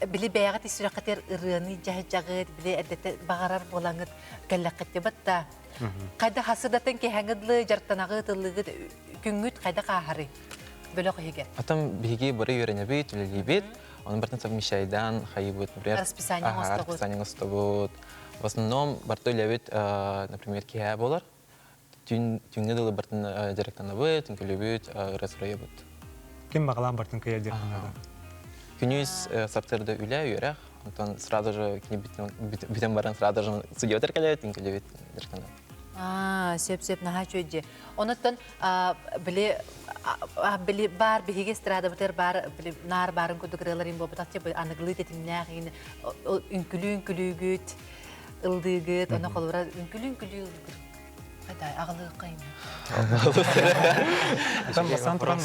били бэйэҕит ис сүрэххитигэр ырыаны дьаһдьаҕыт, били эрдэтэ баҕарар буолаҥыт кэллэххит батта. Хайда хасыдатын кэһэҥҥит дьарыктанаҕыт, ыллыгыт күҥҥүт хайда хааһарый? Бөлөх иһигэр. Атам биһиги бары үөрэнэбит, үлэлиибит. Оны бартын совмещайдан хайыбыт, например, расписание оҥостобут. Расписание оҥостобут. В основном барты үлэбит, например, киһэ болар. Түн түҥҥэ дылы бартын дьарыктанабыт, үҥкүлүбүт, ырыа суруйабыт. Ким баҕалаан бартын кыйа дьарыктанабыт. Күнүс сарсыарда үлэ, үөрэх, онтон сразу же кини бүтэн баран сразу же судья кэлэбит, үҥкүлүбүт, дьарыктанабыт. Аа, сөп-сөп, наһаа үчүгэй. Онуттан били били баар биһиги эстрадабытыгар баар били наар баарын курдук ырыалар им буолбатах аныгылыы тэтимнээх үҥкүлүү үҥкүлүүгүт ыллыыгыт ону холобура үҥкүлүү үҥкүлүү ыллыыр Хайдай аҕалыаххайым. Там бастаан туран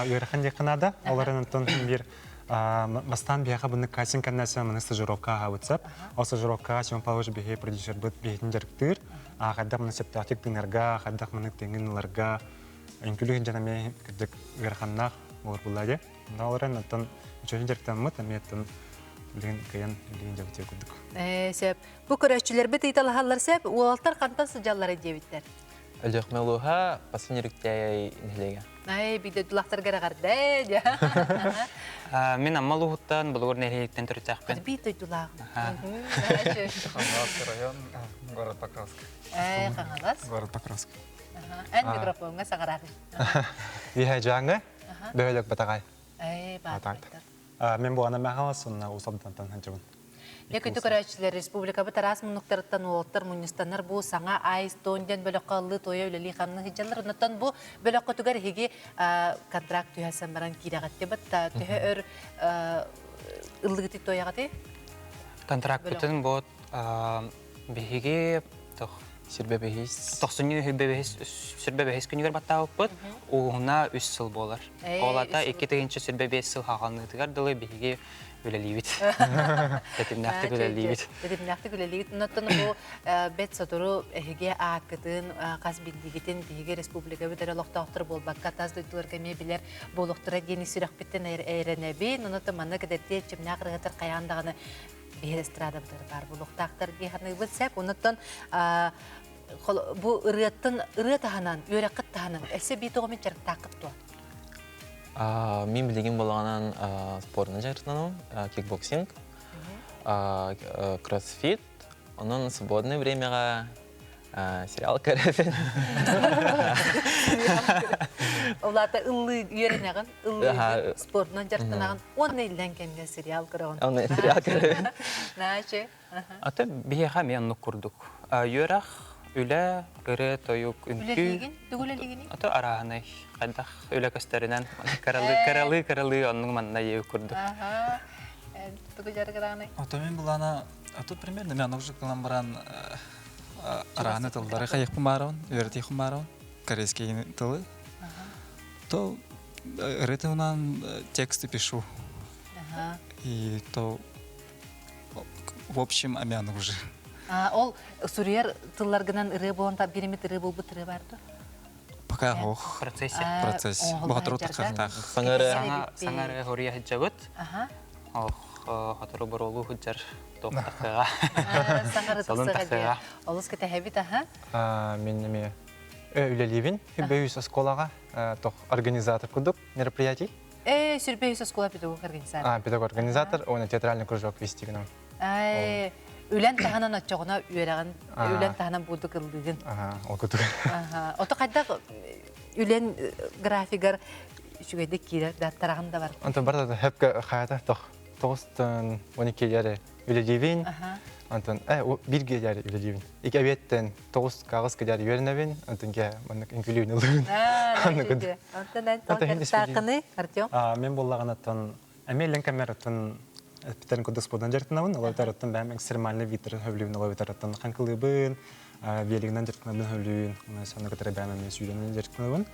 үөрэхэн диэххэ наада. Олорон онтон биир бастаан биһиэхэ бұны кастинг кэннэсэ маны стажировка аһабыт сап. Ол стажировкаҕа Семен Павлович биһи продюсербыт биһитин дьарыктыыр. Хайдах маны сөптөөхтүк тыынарга, хайдах маны тыҥын ыларга үҥкүлүү дьон эмиэ кырдьык ыараханнаах буолар буолла дии. Олорон оттон үчүгэй дьарыктаммыт эмиэ оттон билигин кыайан билигин дьабытыа курдук. Ээ сөп. Бу көрөөччүлэрбит ыйыталаһаллар сөп, уолаттар хантан сылдьаллара диэбиттэр. Өлүөхмэ улууһа Пасынерүктээй нэһилиэгэ. Ай, биирдэ дулахтаргар эҕэрдэ дьэ. Мин Амма улууһуттан Болугур нэһилиэгиттэн төрүттээхпин. Биир дойдулааҕым. Хаҥалас район, город Покровск. Э, Хаҥалас. Город Покровск. Эн микрофоҥҥа саҥараатын. Иһэ Дьааҥы, бөһүөлэк Батаҕай. Э, баатаҕайдар. Мен буана Махалас уонна Уус Алдантан сылдьабын. Дьэ, күндү көрөөччүлэр, республикабыт араас муннуктарыттан уолаттар мунньустаннар бу саҥа Айстон диэн бөлөххө ыллыы-туойа үлэлии-хамныы сылдьаллар. Оннуттан бу бөлөххүтүгэр эһиги контракт түһэрсэн баран киирэҕит батта төһө өр ыллыгытый туойаҕытый? Контракпытын бу биһиги Сүрбэ бэһис. Тохсунньу сүрбэ бэһис күнүгэр баттаабыппыт. Уһуна үс сыл буолар. Ол ата 2025 сыл хаҕаныытыгар дылы биһиги үлэлиибит. Тэтимнээхтик үлэлиибит. Тэтимнээхтик үлэлиибит. Оннуттан бу бэт сотору эһиги ааккытын, хас биирдиигитин биһиги республикабыт эрэ олохтоохтор буолбакка тас дойдуларга эмиэ билэр буолуохтара диэн сүрэхпиттэн эрэнэбин. Онуттан манна кэдэрдии эрчимнээх ырыаһыттар хайаан даҕаны биһир эстрадабытыгар баар буолуохтаахтар дии саныыбыт сөп. Онуттан бу ырыаттан ырыа таһынан, үөрэххит таһынан өссө бии тоҕо мин дьарыктааххыт дуо? Мин билигин балаҕанан спорна дьарыктанабын, кикбоксинг, кроссфит, онон свободное времяҕа сериал көрөбүн. Ол аата ыллыы үөрэнэҕин, ыллыыгын, спордунан дьарыктанаҕын уонна иллэҥ кэмҥэ сериал көрөҕүн. Онно сериал көрөбүн. Наачы. Аты биһиэхэ эмиэ оннук курдук. Үөрэх, үлэ, ырыа, тойук, үҥкүү. Үлэлиигин? Тугу үлэлиигиний? Аты арааһынай. Хайдах үлэ көстөрүнэн кыралыы, кыралыы, кыралыы оннук манна иэу курдук. Аха. Тугу дьарыгыраный? Ото мин булана, а тут примерно мен уже кылан баран арааны тыллары хайыхпын баарабын, үөрэтиэхпин баарабын, корейский тылы. То ырытынан тексты пишу. И то в общем амян уже. Ол суруйар тылларгынан ырыа буолан биримит ырыа буолбут ырыа бар дуо? Пока ох. Процессе. Процесс. Боҕотору таххахтаах. Саҥары. Саҥары хоруйа сылдьабыт. Ох, хотору боруолуу сылдьар туох тахыаҕа. Саҥары Солун тахсыаҕа тахсыаҕа. Олус кэтэһэбит аха. Мин эмиэ Үлэлиибин. Бөйүс оскуолаҕа тох организатор курдук мероприятий. Э, сүрбэйүс оскуола педагог организатор. А, педагог организатор, уонна театральный кружок вести гынан. Э, үлэн таһынан оччоҕуна үөрэҕин, үлэн таһынан буурдук ыллыгын. Аха, ол курдук. Аха. Ото хайдах үлэн графигар үчүгэйдик киирэр да тараҕын да бар. Онтон барда хөпкө хаята тох тоҕустан 12 яре үлэлиибин. Онтон бирге яре үлэлиибин. Ики обедтен тоҕус каҕыс кыдьар үөрэнэбин, онтон ке маннык үҥкүлүүн ылыыбын. Онтон эн тоҕус Артем? Мен буоллаҕынаттан эмиэ илин кэммэр оттон эппитэрин курдук спордан дьарыктанабын, ол эбэтэр оттон бэйэм экстремальный видтары сөбүлүүбүн, ол эбэтэр оттон хаҥкылыыбын, велигинэн дьарыктанабын сөбүлүүбүн, онон сонно кытары бэйэм эмиэ сүүрэнэн дьарыктанабын.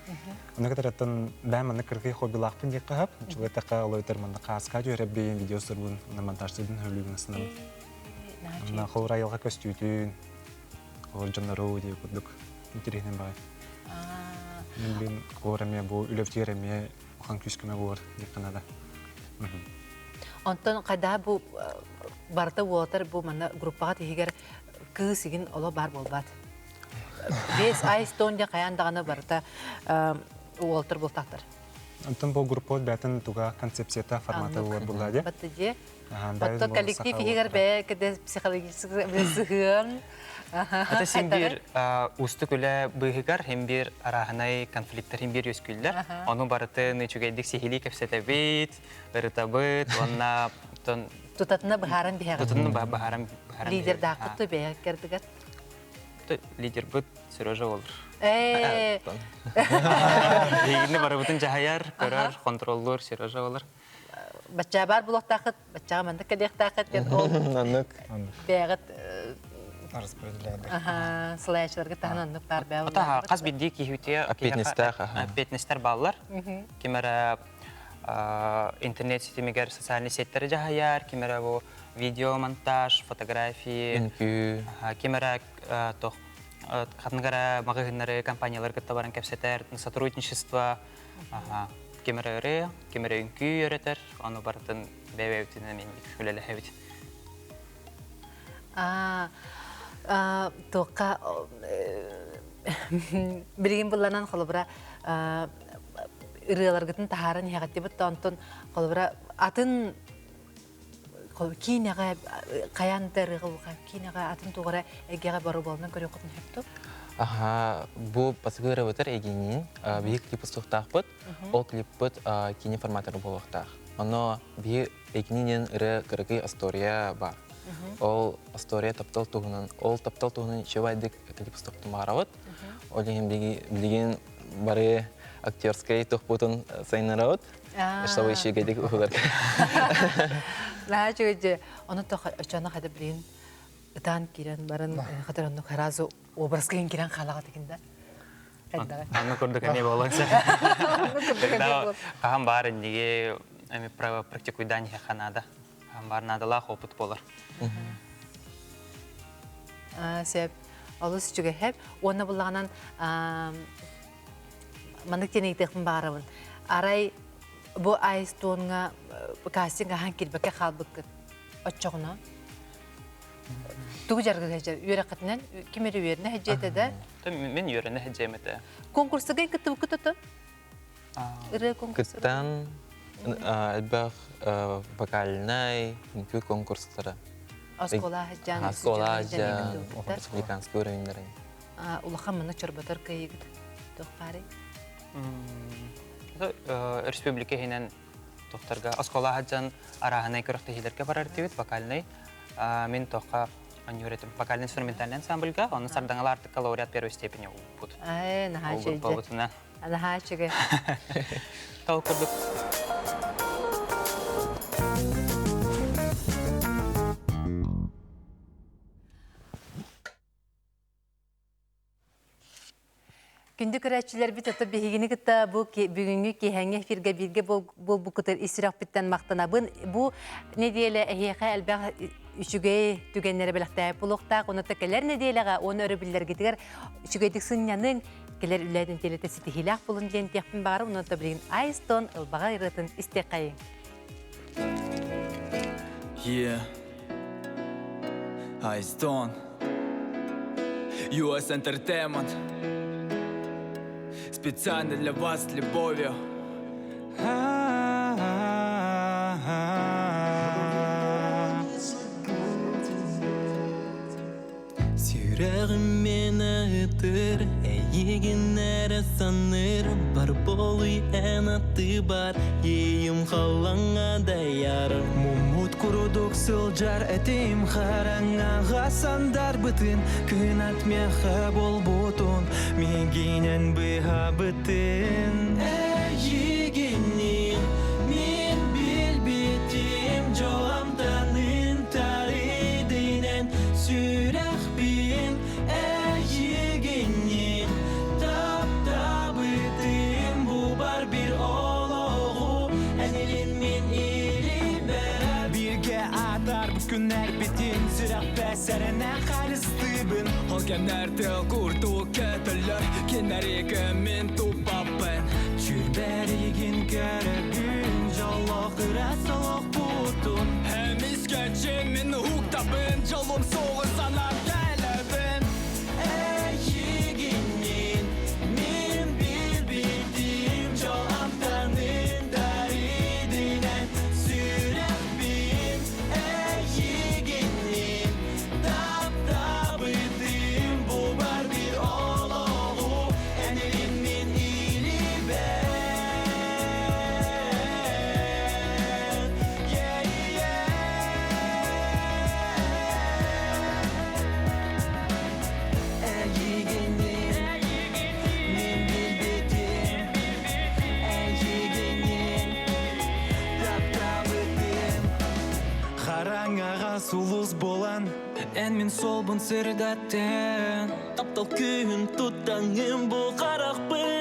Онно кытары оттон бэйэм маннык кыргый хоббилаахпын диэххэ сөп. Чулу эттэххэ, ол эбэтэр маннык хааска түһэрэбин, видео сурбун, онно монтажтыыбын сөбүлүүбүн астынабын. Онно холур айылҕа көстүүтүн, холур дьоннору дии курдук интэриэһинэн баҕай. Мен билин холур эмиэ бу үлэбитигэр эмиэ улахан күүс-көмө буолар диэххэ наада. Онтон хайдаа бу барыта уолаттар бу манна группаҕа тиһигэр кыыс игин оло бар буолбат. Весь айстон дьэ хайаан даҕаны барыта уолаттар буолтахтар. Онтон бу группа бээтин туга концепцията формата буолар буолла дии. Батты дии. Оттон коллектив иһигэр бэйэ кэдэ психологический сыһыан. Это син биир уустук үлэ быыһыгар хим биир арааһынай конфликттар хим биир үөскүүллэр. Ону барытын үчүгэйдик сиһилии кэпсэтэбит, ырытабыт уонна Тутатына быһааран биһэҕит. Тутатына быһааран быһааран Лидердааххыт то бэйэ кэрдигэр. Лидербыт Сережа болор. Ээ. Биһигини барыбытын дьаһайар, көрөр, контроллуур Сережа болор. Баччаабар булуохтаахыт, баччаҕа маннык кэлиэхтаахыт диэн ол Оннук. бэйэҕит Распределяйдык. салайааччыларга таһынан оннук баар бээ. Ата хас биирдии киһитиэ Эппиэтинэстээх. эппиэтинэстэр бааллар. Ким эрэ интернет ситимигэр социальный сетьтери дьаһайар, ким эрэ бу видео монтаж, фотографии, Үҥкүү. ким эрэ тох ханнык эрэ маҕаһыыннары, компаниялары кытта баран кэпсэтэр, сотрудничество, ким эрэ ырыа, ким эрэ үҥкүү үөрэтэр, ону барытын бэйэ-бэйэбитинэн инник үлэлэһэбит. Туохха билигин булланан холобура ырыаларгытын таһааран иһэҕиттибит да онтон холобура атын киинэҕэ хайаан да ырыаҕа киинэҕэ атын тугара эйгэҕэ боруобаланан көрүөххүтүн сөп Аха, бу бастакы ырыабытыр эгиниин биһи клип устуохтаахпыт. Ол клиппыт киинэ форматыгар буолуохтаах. Оно биһи эгиниинин ырыа кыракый история бар. Ол история таптал туһунан, ол таптал туһунан үчүгэйдик клип устуохтун баҕарабыт. Ол иһин билигин бары актерскай тухпутун сайыннарабыт. Чтобы үчүгэйдик уһуларга. Наһаа үчүгэй Ону очоно хада билин ытаан киирэн баран хатар оннук сразу образка киирэн хаалаҕа тикинда. Аны курдук эмиэ буолуон сөп. Хаһан баар инниги эми практикуйдаан иһиэххэ наада. Хаһан баар наадалаах опыт буолар. Сөп. Олус үчүгэй. Уонна буллаҕынан маннык диэн ыйытыахпын баҕарабын. Арай бу Айстонҥа кастинг аһан киирбэккэ хаалбыккыт оччоҕуна тугу дьарыгы сылдьар үөрэххитинэн ким эрэ үөрэнэ сылдьыа да Мин үөрэнэ сылдьыам этэ. Конкурсыгын кыттыбыккыт отон? Ырыа конкурсыгар? Кыттан элбэх вокальнай, үҥкүү конкурстара. Оскуола сылдьан, Оскуола сылдьан, республиканский уровеньнарын. Улахан маны чорботор кыайыгыт туох баарый? Республика иһинэн тохтарга оскуола сылдьан арааһынай күрэхтэһиилэргэ барар этибит вокальнай. Мин тохха оонньуур этим вокальный инструментальный ансамбльга, онно Сардаҥала Артыкка лауреат первой степени ылбыт. Ээ, наһаа үчүгэй. Наһаа үчүгэй. Тал курдук. Күндү көрөөччүлэрбит ото биһигини кытта бу бүгүҥҥү киэһэҥҥи эфиргэ бииргэ буолбуккутун ис сүрэхпиттэн махтанабын. Бу нэдиэлэ эһиэхэ элбэх үчүгэй түгэннэри бэлэхтээбит буолуохтаах. Онон кэлэр нэдиэлэҕэ уонна өрөбүллэргитигэр үчүгэйдик сынньаныҥ, кэлэр үлэ нэдиэлэтэ ситиһиилээх буолун диэн диэхпин баҕарабын. Онон билигин Айстон ылбаҕа ырыатын истиэххэйиҥ. Yeah. Ice Dawn. US Entertainment. Специально для вас с любовью. Сүрэҕим миэнэ ытыр, эйигин эрэ саныыр, бар буолуй эн аттыбар, иэйим халлаҥҥа дайар. Муммут курдук сылдьар этим хараҥаҕа сандарбытын, кынат миэхэ буолбутун, миигинэн быһабытын. Эйигинниин мин билбитим дьол амтанын тарыйдынэн сүрэхпин эйигинниин таптаабытым бу бар бир олоҕу эн илин мин илимэр Бииргэ атар бу күннэрбитин сүрэхпэ сэрэнэ харыстыыбын Ол кэмнэр тыл курдук көтөллөр Киннэриги мин туппаппын Чүрбэригин көрөбүн дьоллоох ыраас олохпутун Эмискэчи мин уһуктабын Дьолум суоҕун санаан кэлэбин Эйигинниин мин билбитим дьол амтанын даридинэн сүрэхпин эйигинниин таптаабытым бу бар бир олоҕу эн илин мин илибэр Yeah, yeah. Эйигинниин мин билбитим эйигинниин таптаабытым Хараҥаҕа сулус буолан, эн мин суолбун сырдаттың. Таптал күүһүн туттаҥҥын бу харахпын.